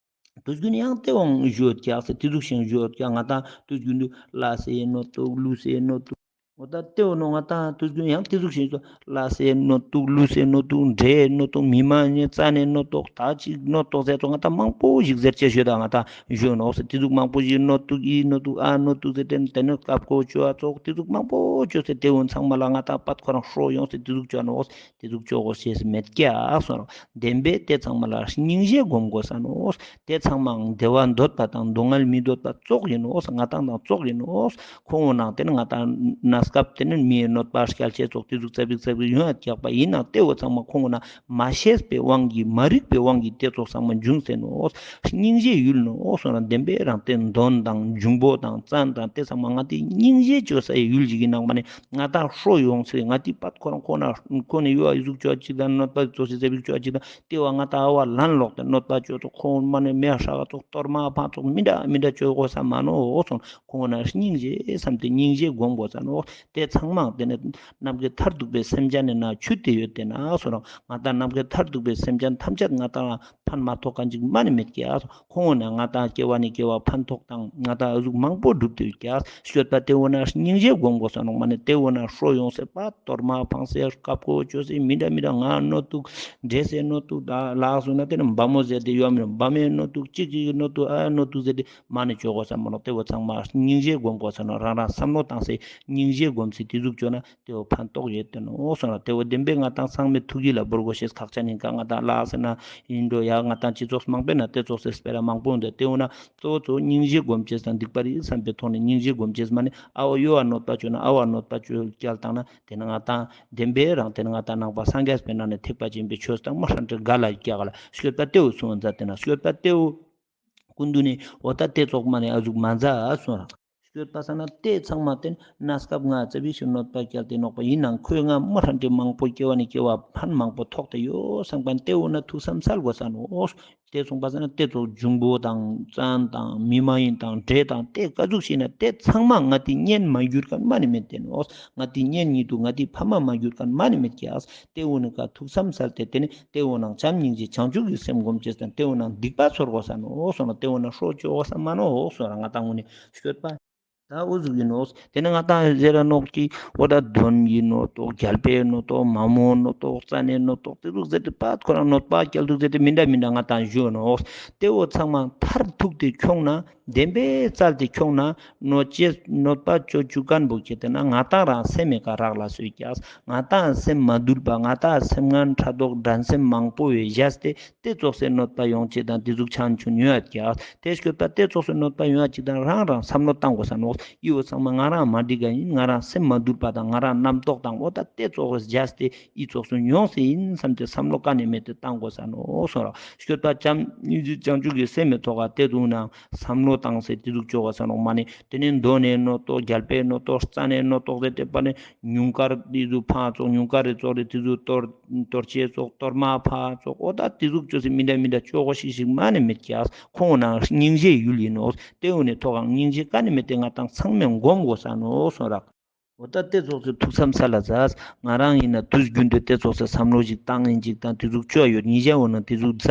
དུས་རྒྱུན་ཡང་དེ་བོ་ཞུ་ཡོད་ཀྱག་ཟེར་དེ་ཟུག་ཞིག་ཞུ་ཡོད་ཀྱག། ང་ཏང་དུས་རྒྱུན་དུ་ལྷ་ཟེར་ནོ་ཏུག་ཀླུ་ཟེར་ནོ་ཏུག། འོ་ད་དེ་བོ་ནོ་ང་ཏང་དུས་རྒྱུན་ཡང་དེ་ཟུག་ཞིག་ལྷ་ཟེར་ནོ་ཏུག་ཀླུ་ཟེར་ནོ་ཏུག་འདྲེ་ནོ་ཏུག་མི་མ་ཡིན་རྩ་ནས་ནོ་ཏུག་ད་ཅིག་ནོ་ཏུག་ཟེར་ཏོག་ང་ཏང་མང་པོ་ཞིག་ཟེར་ཅེས་ཞུ་ད་ང་ཏང་ཞུ་ནོག་ཟེར་དེ་ཟུག་མང་པོ་ཞིག་ནོ་ཏུག་ཨི་ནོ་ཏུག་ཨ་ནོ་ཏུག་ཟེར་དེ་དེ་ནི་སྐབས་ཀོ་ཅོ་ཨ་ཙོག་དེ་ཟུག་མང་པོ་ཅོ་ཟེར་དེ་བོ་ཚང་མ་ལ་ང་ཏང་པད་ཁོ་རང་ཧྲོ་ཡོང་ཟེར་དེ་ཟུག་ཅོ་ནོག། དེ་ཟུག་ཅོ་དགོས་ཤེས་མེད་ཀྱག་སོང་། བདེན་པས་དེ་ཚང་མ་ལ་སྙིང་རྗེ་སྒོམ་དགོས་ས་ནོག། དེ་ཚང་མའང་བདེ་བ་འདོད་པ་དང་སྡུག་བསྔལ་མི་འདོད་པ་ཙོགས་ཡིན་ནོག། ང་ཏང་དང་ཙོགས་ཡིན་ནོག། ཁོང་ངོ་ནང་དེ་ནི་ང་ཏང་གནས་སྐབས་དེ་ནི་མིའི་གནོད་པ་སྐྱལ་ཅེས་ཙོགས་དེ་ཟུག་ཙ་པིག་ཙ་པིག་ཡོང་ཡ་ཀྱག་པ་ཡིན་ནའང་དེ་བོ་ཚང་མ་ཁོང་ངོ་ན་མ་ཤེས་པའི་དབང་གིས་མ་རིག་པའི་དབང་གིས་དེ་ཙོགས་ཚང་མ་འབྱུང་སེ་ནོག། སྙིང་རྗེ་ཡུལ་ནོག་སོང་ན་བདེན་པའི་རང་སྟེང་གདོན་དང་འབྱུང་པོ་དང་བཙན་དང་དེ་ཚང་མ་ང་ཏི་སྙིང་རྗེ་ཅོ་སའི་ཡུལ་ཞིག་གི་ནང་མ་ནི་ང་ཏང་ཧྲོ་ཡོང་ཚེ་ང་ཏི་པད་ཁོ་རང་ཁོ་ན་ཁོ་ནི་ཡོ་ཨི་ཟུག་ཅོ་ཅིག་དང་གནོད་པ་ཙོགས་སི་ཙ་པིག་ཅོ་ཅིག་དང་དེ་བ་ང་ཏང་ཨ་བ་ལན་ལོག་སྟེ་གནོད་པ་ཅོ་ཏོ་ཁོ་མ་ནི་མེ་ཧྲ་ག་ཙོགས་གཏོར་མ་ཕང་ཙོགས་མི་འདྲ་མི་འདྲ་ཅོ་དགོས་ས་མ་ནོག་སོང་། ཁོ་ན་སྙིང་རྗེ་བསམ་སྟེ་སྙིང་རྗེ་སྒོམ་དགོས་ས་ནོག། དེ་ཚང་མ་དེ་ནི་ནམ་མཁའི་མཐར་ཐུག་པའི་སེམས་ཅན་ནི་ན་ཆུད་དེ་ཡོད་དེ་ན་སོང་རང་ང་ཏང་ནམ་མཁའི་མཐར་ཐུག་པའི་སེམས་ཅན་ཐམས་ཅད་ང་ཏང་ཕན་མ་ཐོགས་མཁན་ཅིག་མ་ནི་མེད་ཀྱག། ཁོང་ངོ་ན་ང་ཏང་སྐྱེ་བ་ནས་སྐྱེ་བ་ཕན་ཐོགས་དང་ང་ཏང་ཨ་ཟུག་མང་པོ་སྒྲུབ་སྟེ་ཡོད་ཀྱག། སྤྱོད་པ་དེ་བོ་ན་སྙིང་རྗེ་སྒོམ་དགོས་ས་ནོག་མ་ནི་དེ་བོ་ན་ཧྲོ་ཡོང་སེ་པ་གཏོར་མ་ཕང་སེ་དཀའ་ཁོ་ཅོ་སེ་མི་འདྲ་མི་འདྲ་ང་ནོ་ཏུག་འདྲེ་སེ་ནོ་ཏུག་ལ་ལགས་སུ་ན་དེ་ནི་བ་མོ་ཟེར་ཏེ་ཡོད་མི་རུང་བ་མོའི་ནོ་ཏུག་ཅིག་ཅིག་ནོ་ཏུག་ཨ་ནོ་ཏུག་ཟེར་ཏེ་མ་ནི་ཅོ་དགོས་ས་མ་ནོག། དེ་བོ་ཚང་མ་སྙིང་རྗེ་སྒོམ་དགོས་ས་ནོག། རང་རང་བསམ་བློ་བཏང་སེ་སྙིང་རྗེ་སྒོམ་སེ་དེ་ཟུག་ཅོ་ན། དེ་བོ་ཕན་ཐོགས་ཡོད་དེ་ནོག་སོང་ན་དེ་བོ་བདེན་པའི་ང་ཏང་ཚང་མའི་ཐུགས་ཡིད་ལ་བོར་དགོས་ཤེས་ཁག་ཆེ་ནི་ཀ་ང་ཏང་ལ་ཟེར་ན་ཡིན་འགྲོ་ཡ་ང་ཏང་སྤྱི་ཚོགས་མང་པོའི་ན་དེ་ཙོགས་སེ་སྤེ་ར་མང་པོ་འདུག། དེ་བོ་ན་གཙོ་བོ་གཙོ་བོ་སྙིང་རྗེ་སྒོམ་ཅེས་དང་སྡིག་པ་རིག་བསམ་པའི་ཐོག་ནས་སྙིང་རྗེ་སྒོམ་ཅེས་མ་ནི་ཨ་བ་ཡོ་བ་གནོད་པ་བཅོས་ན་ཨ་བ་གནོད་པ་བཅོས་སྐྱལ་བཏང་ན་དེ་ནི་ང་ཏང་བདེན་པའི་རང་དེ་ནི་ང་ཏང་ནང་པ་སངས་རྒྱས་པའི་ནང་ནས་ཐེག་པ་ཆེན་པོའི་ཆོས་དང་མ་ཧྲན་ཏེ་ག་ལ་རྒྱག་ལ་སྤྱོད་པ་དེ་བོ་སོང་མཛད་དེ་ན་སྤྱོད་པ་དེ་བོ། སྐུ་མདུན་ནས་འོ་ད་དེ་ཙོགས་མ་ནས་ཨ་ཟུག་མ་མཛད་གསུངས་ར། སྤྱོད་པ་ས་ན་དེ་ཚང་མ་དེ་གནས་སྐབས་ང་ཙ་པིག་ཞིག་གནོད་པ་བསྐྱལ་ཏེ་ནོག་པ་ཡིན་ནའང་ཁོས་ང་མི་ཧྲན་ཏེ་མང་པོ་སྐྱེ་བ་ནས་སྐྱེ་བ་ཕན་མང་པོ་ཐོགས་ཏེ་ཡོད་བསམ་མཁན་དེ་འོ་ན་ཐུགས་བསམ་སལ་དགོས་ས་ནོག། དེ་སོང་པ་ས་ན་དེ་ཙོགས་འབྱུང་པོ་དང་བཙན་དང་མི་མ་ཡིན་དང་འདྲེ་དང་དེ་ག་ཟུག་ཞིག་ན་དེ་ཚང་མ་ང་ཏི་གཉེན་མ་གྱུར་མཁན་མ་ནི་མེད་དེ་ནོག། ང་ཏི་གཉེན་ཉིད་དུ་ང་ཏི་ཕ་མ་མ་གྱུར་མཁན་མ་ནི་མེད་ཀྱག། དེ་འོ་ནི་ཀ་ཐུགས་བསམ་སལ་ཏེ་དེ་ནི་དེ་འོ་ནང་བྱམས་སྙིང་རྗེ་བྱང་ཆུབ་ཀྱི་སེམས་སྒོམ་ཅེས་དང་དེ་འོ་ནང་སྡིག་པ་ཚོར་དགོས་ས་ནོག་སོང་ན་དེ་འོ་ན་ཧྲོ་ཅོ་དགོས་ས་མ་ནོག་སོང་ར། ང་ཏང་འོ་ནི་སྤྱོད་པ་ད་འོ་ཟུག་ཡིན་ནོག། དེ་ནི་ང་ཏང་ཟེར་ར་ནོག་ཅི་འོ་ད་གདོན་ཡིན་ནོག་ཏོག་རྒྱལ་པོའི་ནོག་ཏོག་མ་མོ་ནོག་ཏོག་རྩ་ནས་ནོག་ཏོག་དེ་ཟུག་ཟེར་ཏེ་པ་ཁོ་རང་གནོད་པ་བསྐྱལ་འདུག་ཟེར་ཏེ་མི་འདྲ་མི་འདྲ་ང་ཏང་ཞུ་ནོག། དེ་འོ་ཚང་མ་མཐར་ཐུག་སྟེ་ཁྱོང་ན། བདེན་པའི་རྩལ་དེ་ཁྱོང་ན་གནོད་ཅེས་གནོད་པ་ཅོ་བཅུག་མཁན་པོ་ཁྱེད་དེ་ན་ང་ཏང་རང་སེམས་མེད་ཀ་རག་ལ་སོས་ཀྱག། ང་ཏང་སེམས་མ་དུལ་བ་ང་ཏང་སེམས་ངན་ཕྲག་དོག་འགྲན་སེམས་མང་པོ་བས་བཞག་སྟེ་དེ་ཙོགས་སེ་གནོད་པ་ཡོང་ཅེས་དང་དེ་ཟུག་ཆང་ཆུང་ཉོ་ཡ་ཀྱག། དེ་སྐྱོད་པ་དེ་ཙོགས་སེ་གནོད་པ་ཡོང་ཡ་ཅིག་དང་རང་རང་བསམ་བློ་བཏང་དགོས་ས་ནོག། ཨི་བོ་ཚང་མ་ང་རང་མ་འགྲིག་ག་ཡིན། ང་རང་སེམས་མ་དུལ་བ་དང་ང་རང་རྣམ་རྟོག་དང་འོ་ད་དེ་ཙོགས་སི་རྒྱས་ཏེ་ཨི་ཙོགས་སུ་ཡོང་སེ་ཡིན་བསམ་སྟེ་བསམ་བློ་ག་ནས་མེད་དེ་བཏང་དགོས་ས་ནོག་གསུངས་ར། སྐྱོད་པ་ཅམ་སྙིང་རྗེ་བྱང་ཆུབ་ཀྱི་སེམས་མེད་ཐོག་ག་དེ་དུག་ན་བསམ་བློ་བཏང་སེ་དེ་ཟུག་ཅོ་ག་ས་ནོག་མ་ནི། དེ་ནས་མདོ་ནས་ནོ་ཏོག་རྒྱལ་པོའི་ནོ་ཏོག་རྩ་ནས་ནོ་ཏོག་ཟེར་ཏེ་པ་ནི་ཉུང་དཀར་དེ་ཟུག་ཕ་ཙོག་ཉུང་དཀར་རེ་ཙོག་རེ་དེ་ཟུག་གཏོར་གཏོར་ཆེ་ཙོག་གཏོར་མ་ཕ་ཙོག་འོ་ད་དེ་ཟུག་ཅོ་སེ་མི་འདྲ་མི་འདྲ་ཅོ་གོ་ཤིག་ཤིག་མ་ནི་མེད་ཀྱག་ཁོང་ན་སྙིང་རྗེའི་ཡུལ་ཡིན་ནོག་དེ་འོ་ནས་ཐོག་གང་སྙིང་རྗེ་ག་ནི་མེད་དེ་ང་དང་ཚང་མས་སྒོམ་དགོས་ས་ནོག་གསུངས་ར། འོ་ད་དེ་ཙོགས་སི་ཐུགས་བསམ་ས་ལ་མཛད། ང་རང་ཡིན་ན་དུས་རྒྱུན་དུ་དེ་ཙོགས་སི་བསམ་བློ་ཞིག་བཏང་ཡིན་ཅིག་དང་དེ་ཟུག་ཅོ་ཡོད་ཉིན་ཞག་འོ་ན་དེ་ཟུག་མཛད་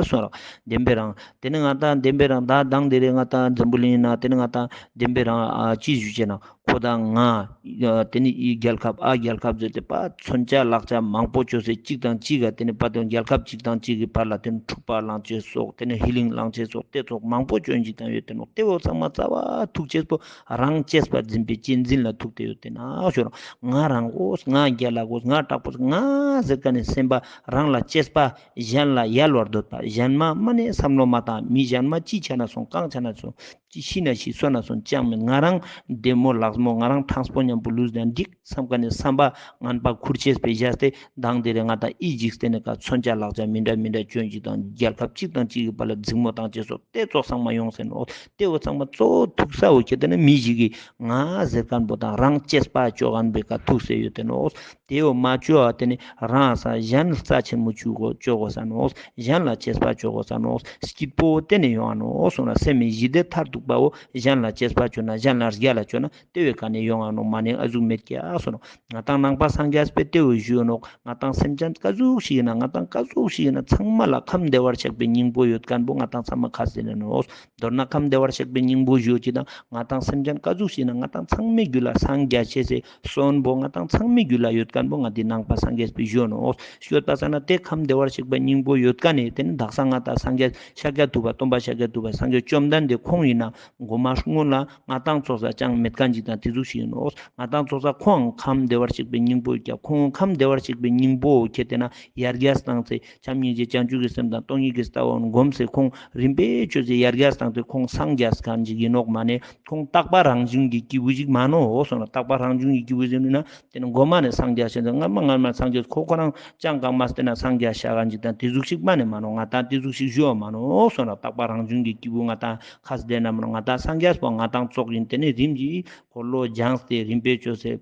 གསུངས་ར། བདེན་པའི་རང་དེ་ནི་ང་དང་བདེན་པའི་རང་ད་དང་དེ་རེ་ང་དང་འཛམ་བུ་གླིང་ཡིན་ན་དེ་ནི་ང་དང་བདེན་པའི་རང་ཨ་ཅི་ཞུ་ཅེ་ན་ཁོ་དང་ང་ཡ་དེ་ནི་ཨི་རྒྱལ་ཁབ་ཨ་རྒྱལ་ཁབ་ཟེར་ཏེ་པ་མཚོན་ཆ་ལག་ཆ་མང་པོ་ཅོ་སེ་གཅིག་དང་གཅིག་ག་དེ་ནི་པ་དོན་རྒྱལ་ཁབ་གཅིག་དང་གཅིག་གི་བར་ལ་དེ་ནི་འཁྲུག་པ་ལངས་ཅེས་སོགས་དེ་ནི་ཧི་ལིང་ལངས་ཅེས་སོགས་དེ་ཙོགས་མང་པོ་ཅོ་ཡིན་ཅིག་དང་ཡོད་དེ་ནོག་དེ་བོ་ཚང་མ་རྩ་བ་ཐུག་ཅེས་པོ་རང་གཅེས་པར་འཛིན་པའི་གཅེས་འཛིན་ལ་ཐུག་སྟེ་ཡོད་དེ་ན་ཞོར་ང་རང་གོ་ང་རྒྱལ་ལ་གོ་ང་དྲག་པོ་ང་ཟེར་ཀ་ནས་སེམས་པ་རང་ལ་གཅེས་པ་གཞན་ལ་གཡར་བར་འདོད་པ་གཞན་མ་མ་ནས་བསམ་བློ་མ་བཏང་མི་གཞན་མ་ཅི་ཆ་ན་སོང་གང་ཆ་ན་སོང་ཅི་ཤི་ན་ཤི་སོ་ན་སོང་ཅང་མེད་ང་རང་བདེ་མོ་ལགས་མོ་ང་རང་ཐང་སྤོ་མཉམ་པོ་ལུས་ན་འགྲིག་བསམ་ཀ་ནས་བསམ་པ་ངན་པ་ཁུར་ཅེས་པའི་བཞག་སྟེ་དང་དེ་རེ་ང་དང་ཨི་འཇིག་རྟེན་ནི་ཀ་མཚོན་ཆ་ལག་ཆ་མི་འདྲ་མི་འདྲ་ཅོ་ཡིན་ཅིག་དང་རྒྱལ་ཁབ་གཅིག་དང་གཅིག་གི་བར་ལ་འཛིང་མོ་བཏང་ཅེས་སོགས་དེ་ཙོགས་ཚང་མ་ཡོང་སེ་ནོག་དེ་བོ་ཚང་མ་གཙོ་བོ་ཐུག་ས་འོ་ཁྱེད་དེ་ནི་མི་ཞིག་གི་ང་ཟེར་མཁན་པོ་དང་རང་གཅེས་པ་ཅོ་མཁན་པོའི་ཀ་ཐུག་སེ་ཡོད་དེ་ནོག་དེ་བོ་མ་ཅོ་བ་དེ་ནི་རང་ས་གཞན་རྩ་ཆེན་མོ་ཅོ་དགོས་ཅོ་དགོས་ས་ནོག་གཞན་ལ་གཅེས་པ་ཅོ་དགོས་ས་ནོག་སྐྱིད་པོ་དེ་ནི་ཡོང་ང་ནོག་སོང་ན་སེམས་མི་ཞི་བདེ་མཐར་ཐུག་པའོ་གཞན་ལ་གཅེས་པ་ཅོ་ན་གཞན་ལ་རྒྱལ་ལ་ཅོ་ན་དེ་བོའི་ཀ་ནས་ཡོང་ང་ནོག་མ་ནི་ཨ་ཟུག་མེད་ཀྱག་སོང་ནོག་ང་དང་ནང་པ་སངས་རྒྱས་པའི་དེ་བོ་ཞུ་ནོག་ང་དང་སེམས་ཅན་ཀ་ཟུག་ཞིག་ཡིན་ན་ང་དང་ཀ་ཟུག་ཞིག་ཡིན་ན་ཚང་མ་ལ་ཁམས་བདེ་བར་གཤེགས་པའི་སྙིང་པོ་ཡོད་མཁན་པོ་ང་དང་ཚང་མ་ཁ་ཟེར་ནས་ནོག་མདོར་ན་ཁམས་བདེ་བར་གཤེགས་པའི་སྙིང་པོ་ཞུ་ཅི་དང་ང་དང་སེམས་ཅན་ཀ་ཟུག་ཞིག་ཡིན་ན་ང་དང་ཚང་མའི་རྒྱུད་ལ་སངས་རྒྱས་ཆེ་སེ་གསོན་པོ་ང་དང་ཚང་མའི་རྒྱུད་ལ་ཡོད་མཁན་པོ་ང་དེ་ནང་པ་སངས་རྒྱས་པའི་ཞུ་ནོག་ཡོད་པ་ས་ན་དེ་ཁམས་བདེ་བར་གཤེགས་པའི་སྙིང་པོ་ཡོད་མཁན་ནི་དེ་ནི་དག་ས་ང་དང་སངས་རྒྱས་ཤཱཀྱ་ཐུབ་པ་སྟོན་པ་ཤཱཀྱ་ཐུབ་པ་སངས་རྒྱས་བཅོམ་ལྡན་འདས་ཁོང་ཡིན་ན་གོ་མ་སྔོན་ལ་ང་དང་ཚོགས་ས་ཅང་མེད་མཁན་ཅིག་དང་དེ་ཟུག་ཞིག་ཡིན་ནོག་ང་དང་ཚོགས་ས་ཁོང་ཁམས་བདེ་བར་གཤེགས་པའི་སྙིང་པོ་ཡོད་ཀྱག་ཁོང་ཁམས་བདེ་བར་གཤེགས་པའི་སྙིང་པོ་ཁྱེད་དེ་ན་ཡར་རྒྱས་བཏང་སྟེ་བྱམས་སྙིང་རྗེ་བྱང་ཆུབ་ཀྱི་སེམས་དང་སྟོང་ཉིད་ཀྱི་ལྟ་བ་སྒོམ་སེ་ཁོང་རིམ་པས་བཅོས་སེ་ཡར་རྒྱས་བཏང་སྟེ་ཁོང་སངས་རྒྱས་མཁན་ཅིག་ཡིན་ནོག་མ་ནས་ཁོང་རྟག་པ་རང་བྱུང་གི་སྐྱེས་བུ་ཞིག་མ་ནོག་འོ་སོང་ན་རྟག་པ་རང་བྱུང་གི་སྐྱེས་བུ་ཞིག་ཡིན་ན་དེ་ནི་མགོ་མ་ནས་སངས་རྒྱས་ཤེས་ཏེ་སྔར་མ་སྔར་མ་སངས་རྒྱས་ཁོ་ཁོ་རང་ཅང་གང་མ་སྟེ་ན་སངས་རྒྱས་ཤ་ག་ཅིག་དང་དེ་ཟུག་ཞིག་མ་ནས་མ་ནོག་ང་དང་དེ་ཟུག་ཞིག་ཞུ་བ་མ་ནོག་འོ་སོང་ན་རྟག་པ་རང་བྱུང་གི་སྐྱེས་བུ་ང་དང་ཁ་སྟེ་ན་མ་ནོག་ང་དང་སངས་རྒྱས་པོ་ང་དང་ཙོགས་ཡིན་དེ་ནི་རིམ་གྱིས་འཁོར་ལོ་སྦྱངས་ཏེ་རིམ་པས་བཅོས་སེ།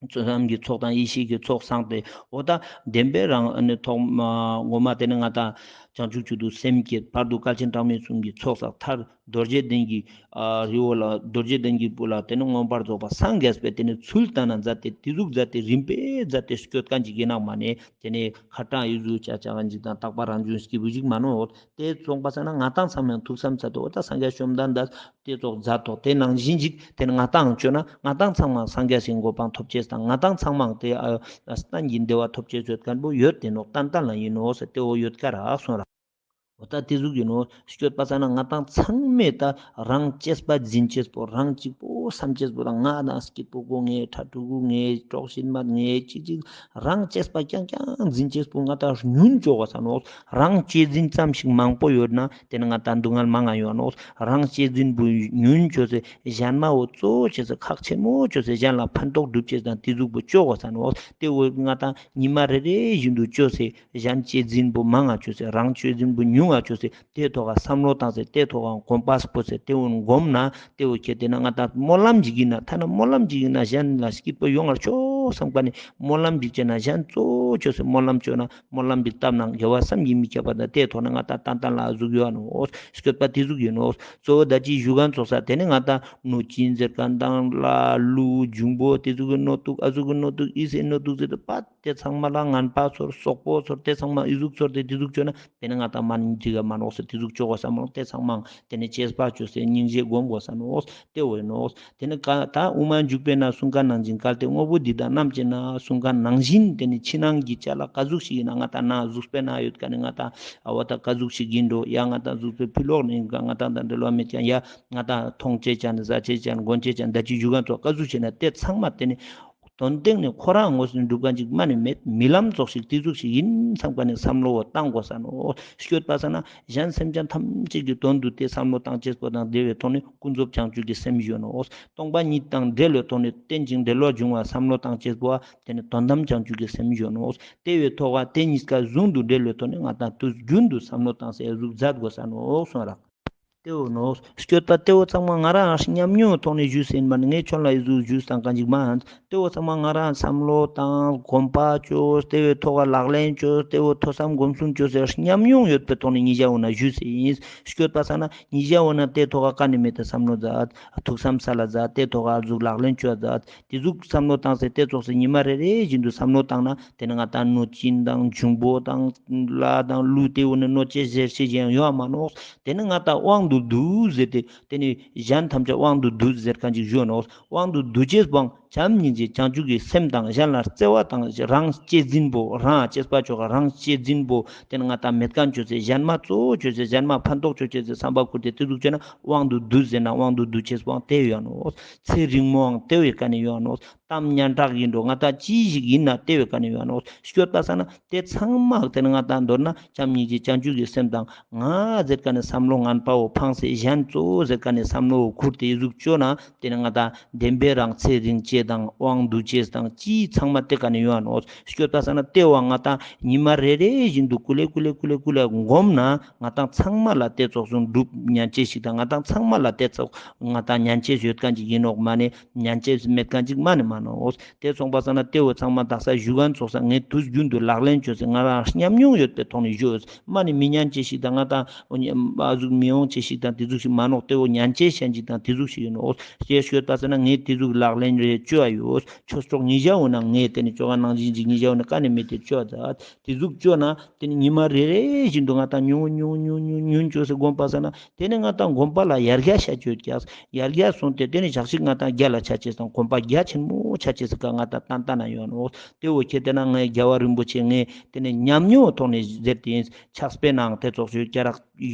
བསམ་གྱི་ཚོགས་དང་ཡེ་ཤེས་ཀྱི་ཚོགས་བསགས་ཏེ་འོ་ད་བདེན་པའི་རང་ཨ་ནི་ཐོག་མ་ངོ་མ་དེ་ནི་ང་དང་བྱང་ཆུབ་མཆོག་ཏུ་སེམས་བསྐྱེད་བར་དུ་བསྐལ་ཆེན་གྲངས་མེད་གསུམ་གྱི་ཚོགས་བསགས་མཐར་རྡོ་རྗེ་གདན་གྱི་ཨ་རི་བོ་ལ་རྡོ་རྗེ་གདན་གྱི་བུ་ལ་དེ་ནི་མངོན་པར་རྫོགས་པ་སངས་རྒྱས་པའི་དེ་ནི་ཚུལ་ལྟ་ན་མཛད་དེ་དེ་ཟུག་མཛད་དེ་རིམ་པས་མཛད་དེ་སྐྱོད་མཁན་ཅིག་ཡིན་ནག་མ་ནས་དེ་ནི་ཁ་གྲངས་ཡུལ་ཟུག་ཆ་ཆ་མཁན་ཅིག་དང་རྟག་པ་རང་བྱུང་སྐྱེས་བུ་ཞིག་མ་ནོག་དེ་ཙོགས་པ་ས་ན་ང་དང་ཚང་མ་ཡང་ཐུགས་བསམ་ཚད་དོ་འོ་ད་སངས་རྒྱས་བཅོམ་ལྡན་འདས། དེ་ཙོགས་མཛད་དོ་དེ་ནང་བཞིན་ཅིག་དེ་ནི་ང་དང་བཅོས་ན་ང་དང་ཚང་མ་སངས་རྒྱས་སི་གོ་འཕང་ཐོབ་ཅེས་དང་ང་དང་ཚང་མ་དེ་ཨ་གཏན་གྱི་བདེ་བ་ཐོབ་ཅེས་ཡོད་མཁན་པོ་ཡོད་དེ་ནོག་ཏན་ཏན་ལ་ཡིན་ནོག་ཟེར་དེ་འོ་ཡོད་ཀ་རག་སོང་ར། འོ་ད་དེ་ཟུག་ཡིན་ནོག་སྐྱོད་པ་ས་ན་ང་དང་ཚང་མས་ད་རང་གཅེས་པ་འཛིན་ཅེས་པོ་རང་གཅིག་པོ་བསམ་ཅེས་པོ་ལ་ང་དང་སྐྱིད་པོ་གོ་ངེས་ཁྲ་ཕྲུ་གུ་ངེས་གྲོགས་ཤིག་མ་ངེས་གཅིག་གཅིག་རང་གཅེས་པ་རྐྱང་རྐྱང་འཛིན་ཅེས་པོ་ང་དང་ཉུང་ཅོ་ག་ས་ནོག་རང་གཅེས་འཛིན་ཙམ་ཞིག་མང་པོ་ཡོད་ན། དེ་ནི་ང་དང་སྡུག་བསྔལ་མང་ང་ཡོང་ནོག་རང་གཅེས་འཛིན་པོ་ཉུང་ཅོས་སེ་གཞན་མ་བོ་གཙོ་བོ་ཅོས་སེ་ཁག་ཆེན་མོ་ཅོས་སེ་གཞན་ལ་ཕན་ཐོགས་སྒྲུབ་ཅེས་དང་དེ་ཟུག་པོ་ཅོ་གོས་ས་ནོག་དེ་བོ་ང་དང་ཉི་མ་རེ་རེ་བཞིན་དུ་ཅོས་སེ་གཞན་གཅེས་འཛིན་པོ་མང་ང་ཅོས་སེ་རང་གཅེས་འཛིན་པོ་ཉུང་ང་ཅོས་སེ་དེ་ཐོག་ག་བསམ་བློ་བཏང་སེ་དེ་ཐོག་ག་གོམ་པ་སྤོས་སེ་དེ་བོ་སྒོམ་ན་དེ་བོ་ཁྱེད་དེ་ན་ང་དང་སྨོན་ལམ་ཅིག་ཡིན་ན་ཐ་ན་སྨོན་ལམ་ཅིག་ཡིན་ན་གཞན་ལ་སྐྱིད་པོ་ཡོང་ངར་ཅོ་བསམ་ཀ་ནི་སྨོན་ལམ་ཅིག་ཅོས་ན་གཞན་གཙོ་བོ་ཅོས་སེ་སྨོན་ལམ་ཅོས་ན། སྨོན་ལམ་འདི་བཏབ་ན་དགེ་བ་བསམ་གྱིས་མི་ཁྱབ་པ་དང་དེའི་ཐོག་ནས་ང་དང་ཏན་ཏན་ལ་ཨ་ཟུག་ཡོད་ནོག་སྐྱོད་པ་དེ་ཟུག་ཡོད་ནོག་གཙོ་བོ་ད་ཅི་ཞུ་མཁན་ཚོགས་ས་དེ་ནི་ང་དང་གནོད་སྦྱིན་ཟེར་མཁན་དང་ལ་ཀླུ་འབྱུང་པོ་དེ་ཟུག་གི་གནོད་འདུག་ཨ་ཟུག་གི་གནོད་འདུག་ཨི་སེ་གནོད་འདུག་ཟེར་ཏེ་པ་དེ་ཚང་མ་ལ་ངན་པ་ཚོར་སོག་པོ་ཚོར་དེ་ཚང་མ་ཨི་ཟུག་ཚོར་ཏེ་དེ་ཟུག་ཅོས་ན་དེ་ནི་ང་དང་མ་ནི་འགྲིག་ག་མ་ནོག་ཟེར་དེ་ཟུག་ཅོ་གོས་ས་མ་ནོག་དེ་ཚང་མ་དེ་ནི་གཅེས་པ་ཅོས་སེ་སྙིང་རྗེ་སྒོམ་གོས་ས་ནོག་དེ་བོ་ཡིན་ནོག་དེ་ནི་ཀ་ད་དབུ་མ་འཇུག་པའི་ནང་གསུང་མཁན་ནང་བཞིན་གལ་ཏེ་དངོས་པོ་འདི་དག་རྣམས་ཀྱི་ནང་གསུང་མཁན་ནང་བཞིན་དེ་ནི་ཕྱི་ནང་གི་ཅ་ལག་ག་ཟུག་ཞིག་ཡིན་ན་ང་དང་ནང་གཟུགས་པོའི་ནང་ཡོད་མཁན་ནི་ང་དང་ཨ་བ་ད་ག་ཟུག་ཞིག་ཡིན་འགྲོ་ཡ་ང་དང་གཟུགས་པོའི་ཕི་ལོགས་ནི་ཡིན་ག་ང་དང་དང་འབྲེལ་བ་མེད་ཀྱང་ཡ་ང་དང་མཐོང་ཅེས་ཀྱང་ཟ་ཅེས་ཀྱང་གོན་ཅེས་ཀྱང་ད་ཅི་ཞུ་མཁན་ཚོ་ག་ཟུག་ཞིག་ན་དེ་ཚང་མ་དེ་ནི་ དོན་སྟེང་ནས་ཁོ་རང་ངོས་ནས་འགྲུབ་མཁན་ཅིག་མ་ནི་མེད། རྨི་ལམ་ཙོགས་ཤིག་དེ་ཟུག་ཞིག་ཡིན་བསམ་མཁན་ནི་བསམ་བློ་བོ་བཏང་དགོས་ས་ནོག། སྐྱོད་པ་ས་ན་གཞན་སེམས་ཅན་ཐམས་ཅད་ཀྱི་དོན་དུ་དེ་བསམ་བློ་བཏང་ཅེས་པོ་དང་འབྲེལ་བའི་ཐོག་ནས་ཀུན་རྫོབ་བྱང་ཆུབ་ཀྱི་སེམས་ཞུ་ནོག། སྟོང་པ་ཉིད་དང་འབྲེལ་བའི་ཐོག་ནས་རྟེན་ཅིང་འབྲེལ་བར་འབྱུང་བ་བསམ་བློ་བཏང་ཅེས་པོ་དེ་ནི་དོན་དམ་བྱང་ཆུབ་ཀྱི་སེམས་ཞུ་ནོག། དེ་བའི་ཐོག་ག་དེ་གཉིས་ཀ་ཟུང་དུ་འབྲེལ་བའི་ཐོག་ནས་ང་དང་དུས་རྒྱུན་དུ་བསམ་བློ་བཏང་སའི་གཟུགས་མཛད་དགོས་ས་ནོག་གསུངས་རག། དེ་བོ་ནོག། སྐྱོད་པ་དེ་བོ་ཚང་མ་ང་རང་ཉམས་མྱོང་ཐོག་ནས་ཞུས་ཟིན་མ་ནི་ངས་ཁྱོད་ལ་ཨི་ཟུག་ཞུས་བཏང་མཁན་ཅིག་མ། དེ་བོ་ཚང་མ་ང་རང་བསམ་བློ་བཏང་གོམ་པ་བཅོས་དེ་བོའི་ཐོག་ག་ལག་ལེན་བཅོས་དེ་བོ་ཐོས་བསམ་སྒོམ་གསུམ་བཅོས་ཟེར་ཉམས་མྱོང་ཡོད་པའི་ཐོག་ནས་ཉིད་ཞག་འོ་ན་ཞུས་ཟིན། སྐྱོད་པ་ས་ན་ཉིད་ཞག་འོ་ན་དེ་ཐོག་ག་ཀ་ནས་མེད་དེ་བསམ་བློ་མཛད། ཐུགས་བསམ་ས་ལ་མཛད། དེ་ཐོག་ག་ཟུག་ལག་ལེན་བཅོས་མཛད། དེ་ཟུག་བསམ་བློ་བཏང་སྟེ་དེ་ཙོགས་སེ་ཉི་མ་རེ་རེ་བཞིན་དུ་བསམ་བློ་བཏང་ན་དེ་ནི་ང་དང་གནོད་སྦྱིན་དང་འབྱུང་པོ་དང་ལྷ་དང་ཀླུ་དེ་བོ་ནི་གནོད་ཅེས་ཟེར་ཅེས་ཅང་ཡོད་མ་ནོག། དེ་ནི་ང་དང་དབང་དུ་འདུ་ཟེར་ཏེ་དེ་ནི་གཞན་ཐམས་ཅད་དབང་དུ་འདུ་ཟེར་མཁན་ཅིག་ཡོད་ནོག། དབང་དུ་འདུ་ཅེས་པོའང་བྱམས་སྙིང་རྗེ་བྱང་ཆུབ་ཀྱི་སེམས་དང་གཞན་ལ་བརྩེ་བ་དང་རང་གཅེས་འཛིན་པོ་རང་གཅེས་པ་ཅོ་ག་རང་གཅེས་འཛིན་པོ་དེ་ནི་ང་དང་མེད་མཁན་ཅོས་སེ་གཞན་མ་གཙོ་བོ་ཅོས་སེ་གཞན་མ་ཕན་ཐོགས་ཅོ་ཅེས་སེ་བསམ་པ་ཁུར་ཏེ་དེ་ཟུག་ཅོས་ན་དབང་དུ་འདུ་ཟེར་ན་དབང་དུ་འདུ་ཅེས་པོའང་དེ་ཡོད་ནོག། ཚེ་རིང་མོའང་དེ་བོའི་ཀ་ནས་ཡོང་ནོག། གཏམ་སྙན་གྲགས་ཡིན་འགྲོ་ང་དང་ཅི་ཞིག་ཡིན་ན་དེ་བོའི་ཀ་ནས་ཡོང་ནོག། སྐྱོད་པ་ས་ན་དེ་ཚང་མ་དེ་ནི་ང་དང་མདོར་ན་བྱམས་སྙིང་རྗེ་བྱང་ཆུབ་ཀྱི་སེམས་དང་ང་ཟེར་ཀ་ནས་བསམ་བློ་ངན་པ་བོ་འཕངས་སེ་གཞན་གཙོ་བོ་ཟེར་ཀ་ནས་བསམ་བློ་བོ་ཁུར་ཏེ་ཨི་ཟུག་ཅོ་ན་དེ་ནི་ང་དང་བདེན་པའི་རང་ཚེ་རིང་ཅེས་དང་དབང་སྡུད་ཅེས་དང་ཅི་ཚང་མ་དེ་ཀ་ནས་ཡོང་ནོག། སྐྱོད་པ་ས་ན་དེ་བོ་ང་དང་ཉི་མ་རེ་རེ་བཞིན་དུ་ཀུ་ལེ་ཀུ་ལེ་ཀུ་ལེ་ཀུ་ལེ་སྒོམ་ན་ང་དང་ཚང་མ་ལ་དེ་ཙོགས་སུ་འགྲུབ་ཉན་ཅེས་ཤིག་དང་ང་དང་ཚང་མ་ལ་དེ་ཙོགས་ང་དང་ཉན་ཅེས་ཡོད་མཁན་ཅིག་ཡིན་ནོག་མ་ནི། ཉན་ཅེས་མེད་མཁན་ཅིག་མ་ནི་མ་ནོག། དེ་སོང་པ་ས་ན་དེ་བོ་ཚང་མ་དག་ས་ཞུ་མཁན་ཙོགས་ས་ངས་དུས་རྒྱུན་དུ་ལག་ལེན་བཅོས་སེ་ང་རང་ཉམས་མྱོང་ཡོད་པའི་ཐོག་ནས་ཞུས། མ་ནི་མི་ཉན་ཅེས་ཤིག་དང་ང་དང་ཨ་ཟུག་མི་ཡོང་ཅེས་ཤིག་དང་དེ་ཟུག་ཤིག་མ་ནོག། དེ་བོ་ཉན་ཅེས་ཤན་ཅིག་དང་དེ་ཟུག་ཤིག་ཡིན་ནོག། ཅེས་ཤོད་པ་ས་ན་ངས་དེ་ཟུག་ལག་ལེན་རེ་བཅོས་ཡོད། ཆོས་གྲོགས་ཉིད་ཞག་འོ་ན་ངས་དེ་ནི་ཅོ་ག་ནང་བཞིན་ཅིག་ཉིད་ཞག་འོ་ན་ཀ་ནས་མེད་དེ་བཅོས་ད། དེ་ཟུག་བཅོས་ན་དེ་ནི་ཉི་མ་རེ་རེ་བཞིན་དུ་ང་དང་ཉུང་ཉུང་ཉུང་ཉུང་ཉུང་བཅོས་སེ་སྒོམ་པ་ས་ན། དེ་ནི་ང་དང་སྒོམ་པ་ལ་ཡར་རྒྱས་ཤ་ཅོ་ཀྱག། ཡར་རྒྱས་སོང་སྟེ་དེ་ནི་ཞག་ཞིག་ང་དང་རྒྱལ་ལ་ཆ་ཅེས་དང་སྒོམ་པ་རྒྱ་ཆེན་མོ་ཆ་ཅེས་སི་ཀ་ང་དང་ཏན་ཏན་ན་ཡོང་ནོག། དེ་བོ་ཁྱེད་དེ་ན་ངའི་རྒྱལ་བ་རིན་པོ་ཆེ་ངས་དེ་ནི་ཉམས་མྱོང་ཐོག་ནས་ཟེར་ཏེ་ཡིན། ཕྱག་དཔེ་ནང་དེ་ཙོགས་ཡོད་ཀྱག་རག།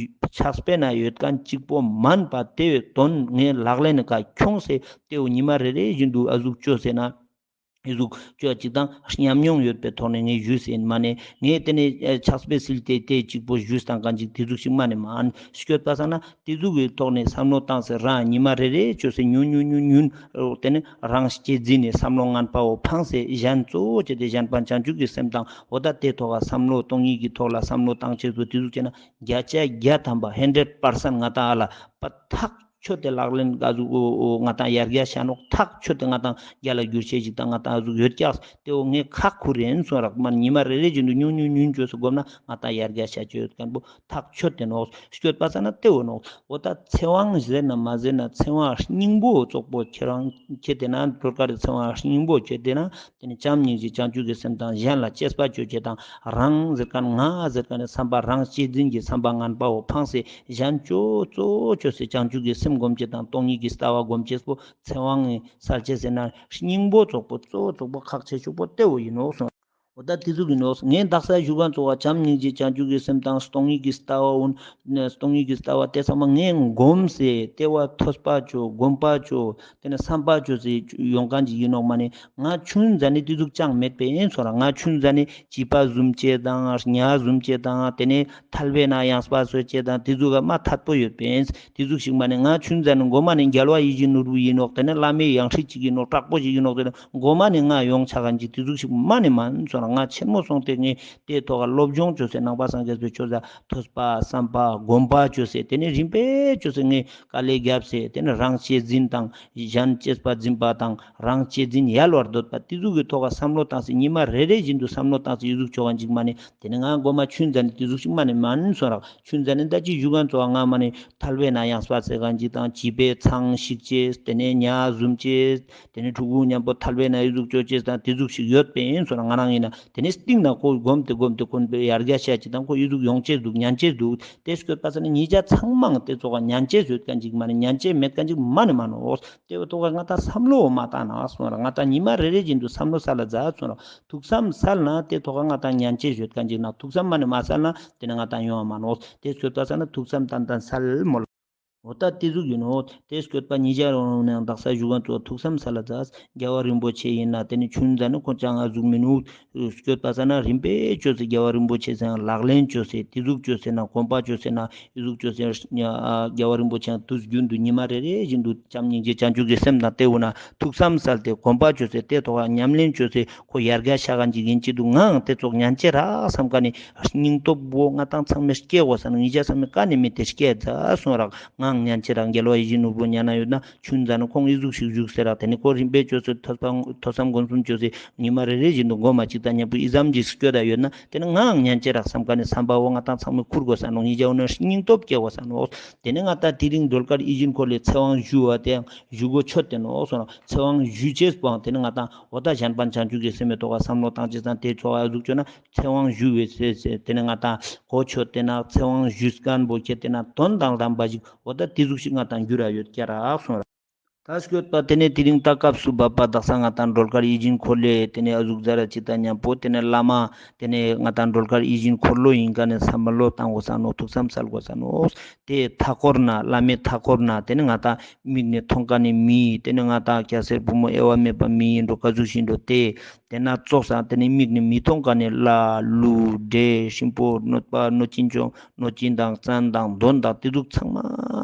ཕྱག་དཔེ་ན་ཡོད་མཁན་གཅིག་པོ་མན་པ་དེ་བོའི་དོན་ངས་ལག་ལེན་ནི་ཀ་ཁྱོངས་སེ་དེ་བོ་ཉི་མ་རེ་རེ་བཞིན་དུ་ཨ་ཟུག་བཅོས་སེ་ན། ཨི་ཟུག་ཅོ་ཅིག་དང་ཉམས་མྱོང་ཡོད་པའི་ཐོག་ནས་ངས་ཞུས་ཟིན་མ་ནས་ངས་དེ་ནས་ཕྱག་དཔེ་སིལ་ཏེ་དེ་གཅིག་པོ་ཞུས་དང་གང་ཅིག་དེ་ཟུག་ཞིག་མ་ནས་མ་ཨན་སྐྱོད་པ་ས་ན་དེ་ཟུག་གི་ཐོག་ནས་བསམ་བློ་བཏང་སེ་རང་ཉི་མ་རེ་རེ་ཅོ་སེ་ཉུན་ཉུན་ཉུན་ཉུན་དེ་ནས་རང་གཅེས་འཛིན་ནས་བསམ་བློ་ངན་པ་བོ་འཕངས་སེ་གཞན་གཙོ་བོ་བྱས་ཏེ་གཞན་ཕན་བྱང་ཆུབ་ཀྱི་སེམས་དང་འོ་ད་དེ་ཐོག་ག་བསམ་བློ་སྟོང་ཉིད་ཀྱི་ཐོག་ལ་བསམ་བློ་བཏང་ཅེས་སུ་དེ་ཟུག་བྱས་ན་བརྒྱ་ཆ་བརྒྱ་ཐམ་པ་ཧན་ཌེཌ་པར་སེན་ང་ཏང་ཨ་ལ་པ་ཐག་ཆོད་དེ་ལག་ལེན་ག་ཟུག་ང་ཏང་ཡར་རྒྱས་ཤ་ནོག། ཐག་ཆོད་དེ་ང་ཏང་རྒྱལ་ལ་འགྱུར་ཤེས་ཤིག་དང་ང་ཏང་ཨ་ཟུག་ཡོད་ཀྱག། དེ་བོ་ངས་ཁག་ཁུར་ཡིན་སོང་རག་མ་ཉི་མ་རེ་རེ་བཞིན་དུ་ཉུང་ཉུང་ཉུང་ཅོས་སུ་སྒོམ་ན་ང་ཏང་ཡར་རྒྱས་ཤ་ཅོ་ཡོད་མཁན་པོ་ཐག་ཆོད་དེ་ནོག། སྐྱོད་པ་ས་ན་དེ་བོ་ནོག། འོ་ད་ཚེ་དབང་ཟེར་ན་མ་ཟེར་ན་ཚེ་དབང་སྙིང་པོ་བཙོག་པོ་ཁྱེད་རང་ཁྱེད་དེ་ན་སྒྲོལ་དཀར་རི་ཚེ་དབང་སྙིང་པོ་ཁྱེད་དེ་ན། དེ་ནི་བྱམས་སྙིང་རྗེ་བྱང་ཆུབ་ཀྱི་སེམས་དང་གཞན་ལ་གཅེས་པ་ཅོ་ཅེས་དང་རང་ཟེར་མཁན་ང་ཟེར་མཁན་ནི་བསམ་པ་རང་གཅེས་འཛིན་གྱི་བསམ་པ་ངན་པ་བོ་འཕངས་སེ་གཞན་ཅོ་གཙོ་བོ་ཅོས་སེ་བྱང་ཆུབ་ཀྱི་སེམས་སྒོམ་ཅེས་དང་སྟོང་ཉིད་ཀྱི་ལྟ་བ་སྒོམ་ཅེས་པོ་ཚེ་དབང་ངི་གསལ་ཅེས་ཟེར་ན་སྙིང་པོ་བཙོག་པོ་གཙོ་བོ་བཙོག་པོ་ཁག་ཆེ་ཤོས་པོ་དེ་བོ་ཡིན་ནོག་སོང་། འོ་ད་དེ་ཟུག་ཡིན་ནོག། ངས་དག་ས་ཞུ་མཁན་ཚོ་བ་བྱམས་སྙིང་རྗེ་བྱང་ཆུབ་ཀྱི་སེམས་དང་སྟོང་ཉིད་ཀྱི་ལྟ་བ་འོན་སྟོང་ཉིད་ཀྱི་ལྟ་བ་དེ་ཚང་མ་ངས་སྒོམ་སེ་ལྟ་བ་ཐོས་པ་ཅོ་སྒོམ་པ་ཅོ། དེ་ནས་བསམ་པ་ཅོས་སེ་ཡོང་མཁན་ཅིག་ཡིན་ནོག་མ་ནི། ང་ཆུན་ཟ་ནི་དེ་ཟུག་ཅང་མེད་པས་ཨེ་ཚོར། ང་ཆུན་ཟ་ནི་བྱིས་པ་བཟུམ་ཅེས་དང་ཉ་བཟུམ་ཅེས་དང་དེ་ནས་ཐལ་བའི་ནང་ཡང་སྤ་སོ་ཅེས་དང་དེ་ཟུག་ག་མ་ཐད་པོ་ཡོད་པས་དེ་ཟུག་ཞིག་མ་ནི། ང་ཆུན་ཟ་ནི་མགོ་མ་ནི་རྒྱལ་བ་ཡིད་བཞིན་ནོར་བུ་ཡིན་ནོག། དེ་ནས་བླ་མའི་ཡང་སྲིད་ཅིག་ཡིན་ནོག། དྲག་པོ་ཞིག་ཡིན་ནོག། དེ་ནས་མགོ་མ་ནི་ང་ཡོང་ཆ་མཁན་ཅིག་དེ་ཟུག་ཞིག་མ་ནི་མ་ཚོར། ང་ཆེན་མོ་སོང་སྟེ་ངས་དེ་ཐོག་ག་སློབ་སྦྱོང་ཅོས་སེ་ནང་པ་སངས་རྒྱས་པའི་ཆོས་ལ་ཐོས་པ་བསམ་པ་སྒོམ་པ་ཅོས་སེ་དེ་ནས་རིམ་པས་ཅོས་སེ་ངས་དཀའ་ལས་བརྒྱབ་སེ་དེ་ནས་རང་གཅེས་འཛིན་དང་གཞན་གཅེས་པ་འཛིན་པ་དང་རང་གཅེས་འཛིན་ཡལ་བར་འདོད་པ་དེ་ཟུག་གི་ཐོག་ག་བསམ་བློ་བཏང་སེ་ཉི་མ་རེ་རེ་བཞིན་དུ་བསམ་བློ་བཏང་སེ་ཡུ་ཟུག་ཆོག་ག་འཇིག་མ་ནི། དེ་ནས་ང་མགོ་མ་ཆུན་ཟ་ནི་དེ་ཟུག་ཞིག་མ་ནི་མ་ནི་སོང་རག། ཆུན་ཟ་ནི་ད་ཅི་ཞུ་མཁན་ཚོ་བ་ང་མ་ནི་ཐལ་བའི་ནང་ཡང་སྤ་སེ་ག་འཇིག་དང་བྱིས་པའི་ཚང་ཞིག་ཅེས་དེ་ནས་ཉ་བཟུམ་ཅེས། དེ་ནས་ཕྲུ་གུ་མཉམ་པོ་ཐལ་བའི་ནང་ཡུ་ཟུག་ཅོ་ཅེས་དང་དེ་ཟུག་ཞིག་ཡོད་པས་ཨིན་སོང་ན་ང་རང་ཡིན་ན་དེ་ནས་སྟིང་ན་ཁོ་སྒོམ་དེ་སྒོམ་དེ་ཁོ་ཡར་རྒྱས་ཤ་ཅིག་དང་ཁོ་ཡུ་ཟུག་ཡོང་ཅེས་འདུག་ཉན་ཅེས་འདུག། དེ་སྐྱོད་པ་ས་ནི་ཉིས་ཆ་ཚང་མ་དེ་ཚོ་ག་ཉན་ཅེས་ཡོད་མཁན་ཅིག་མ་ནི་ཉན་ཅེས་མེད་མཁན་ཅིག་མ་ནི་མ་ནོག། དེ་བོ་ཐོག་ག་ང་ཏང་བསམ་བློ་མ་བཏང་ན་སོང་ར། ང་ཏང་ཉི་མ་རེ་རེ་བཞིན་དུ་བསམ་བློ་སལ་ལ་མཛད་སོང་ར། ཐུགས་བསམ་སལ་ན་དེ་ཐོག་ག་ང་ཏང་ཉན་ཅེས་ཡོད་མཁན་ཅིག་ན་ཐུགས་བསམ་མ་ནི་མ་སལ་ན་དེ་ནི་ང་ཏང་ཡོང་བ་མ་ནོག། དེ་སྐྱོད་པ་ས་ན་ཐུགས་བསམ་ཏན་ཏན་སལ་མོལ། འོ་ད་ཏེ་ཟུག་ཨིན་ནོག། ཏེ་སྐྱོད་པ་ཉེ་ཞའོ་ནང་དག་ས་ཞུ་ཁན་ཙོགས་ཐུགས་བསམ་སལ་ལ་ཛད། རྒྱལ་བ་རིན་པོ་ཆེ་ཨིན་ན་ཏེ་ནེ་ཆུན་ཛད་ན་ཁོང་ཅང་ཨ་ཟུག་མི་ནུག། སྐྱོད་པ་ས་ན་རིམ་པས་ཅོས་སེ་རྒྱལ་བ་རིན་པོ་ཆེ་སང་ལག་ལེན་ཅོས་སེ་ཏེ་ཟུག་ཅོས་སེ་ན་གོམ་པ་ཅོས་སེ་ན་ཨི་ཟུག་ཅོས་སེ་རྒྱལ་བ་རིན་པོ་ཆེ་དུས་རྒྱུན་དུ་ཉི་མ་རེ་རེ་བཞིན་དུ་བྱམས་སྙིང་རྗེ་བྱང་ཆུབ་ཀྱི་སེམས་དང་ཏེ་བོ་ན་ཐུགས་བསམ་སལ་ཏེ་གོམ་པ་ཅོས་སེ་ཏེ་ཐོག་ཉམས་ལེན་ཅོས་སེ་ཁོ་ཡར་རྒྱས་ཤ་ཁན་ཅིག་ཨིན་ཅི་དུག། ངའང་ཏེ་ཙོགས་ཉན་ཅེས་རག་སམ་ཁན་ནི་སྙིང་སྟོབས་བོ་ང་དང་ཚང་མས་སྐྱེ་གོས་ས་ནོག། ཉེ་ཞ་ཚང་མས་ཀ་ནེ་མེད་ཏེ་སྐྱེ་ཛད་སོང་རག། ངའང་ཉན་ཅེས་རག། རྒྱལ་བ་ཡིད་བཞིན་ནོར་བུ་ཉན་ན་ཡོད་ན་ཆུན་ཛད་ན་ཁོང་ཨི་ཟུག་ཞིག་བཞུགས་སེ་རག། ཏེ་ནེ་ཁོ་རིམ་པས་ཅོས་སེ་ཐོས་བསམ་ཐོས་བསམ་སྒོམ་གསུམ་ཅོས་སེ་ཉི་མ་རེ་རེ་བཞིན་དུ་སྒོམ་མ་ཅིག་དང་ཉམ་པོ་ཨི་ཙམ་ཅིག་སྐྱོད་ད་ཡོད་ན་ཏེ་ནེ་ངའང་ཉན་ཅེས་རག་སམ་ཁན་ནི་སམ་པ་བོ་ང་དང་ཚང་མས་ཁུར་གོས་ས་ནོག། ཉེ་ཞའོ་ན་སྙིང་སྟོབས་སྐྱེ་གོས་ས་ནོག། ཏེ་ནེ་ང་དང་དེ་རིང་སྒྲོལ་དཀར་ཡིད་བཞིན་འཁོར་ལོའི་ཚེ་དབང་ཞུ་བ་ཏེ་ཡང་ཞུ་གོས་ཆོད་དེ་ནོག་སོང་རག། ཚེ་དབང་ཞུ་ཅེས་པོའང་ཏེ་ནེ་ང་དང་འོ་ད་གཞན་ཕན་བྱང་ཆུབ་ཀྱི་སེམས་མི་ཐོག་ག་བསམ་བློ་བཏང་ཅེས་དང་ཏེ་ཚོགས་ཨ་ཟུག་ཅོས་ན་ཚེ་དབང་ཞུ་བའི་ཚེ་ཚེ་ཏེ་ནེ་ང་དང་གོ་ཆོད་དེ་ན་ཚེ་དབང་ཞུ་ཁན་བོ་ཁྱེད་དེ་ན་དོན་དང་ལྡན་པ་ཞིག་འོ་ད་ཏེ་ཟུག་ཞིག་ང་དང་འགྱུར་ར་ཡོད་ཀྱག་རག་སོང་རག། ད་སྐྱོད་པ་ཏེ་ནེ་དེ་རིང་ད་སྐབས་སུ་བབ་པ་དག་ས་ང་དང་སྒྲོལ་དཀར་ཡིད་བཞིན་འཁོར་ལོའི་ཏེ་ནེ་ཨ་ཟུག་ཛ་ར་ཅིག་དང་ཉམ་པོ་ཏེ་ནེ་བླ་མ་ཏེ་ནེ་ང་དང་སྒྲོལ་དཀར་ཡིད་བཞིན་འཁོར་ལོ་ཨིན་ཁན་ནི་སམ་བློ་བཏང་གོས་ས་ནོག། ཐུགས་བསམ་སལ་གོས་ས་ནོག། ཏེ་མཐའ་སྐོར་ན་བླ་མའི་མཐའ་སྐོར་ན་ཏེ་ནེ་ང་དང་མིག་ནེ་མཐོང་ཁན་ནི་མི་ཏེ་ནེ་ང་དང་སྐྱ་སེར་བུ་མོ་དབྱེ་བ་མེད་པ་མི་ཨིན་འགྲོ་ག་ཟུག་ཞིག་ཨིན་འགྲོ་ཏེ་ཏེ་ན་ཙོགས་སང་ཏེ་ནེ་མིག་ནེ་མི་མཐོང་ཁན་ནི་ལྷ་ཀླུ་འདྲེ་སྲིན་པོ་གནོད་པ་གནོད་སྦྱིན་ཆོ་གནོད་སྦྱིན་དང་བཙན་དང་གདོན་དང་ཏེ་ཟུག་ཚང་མ་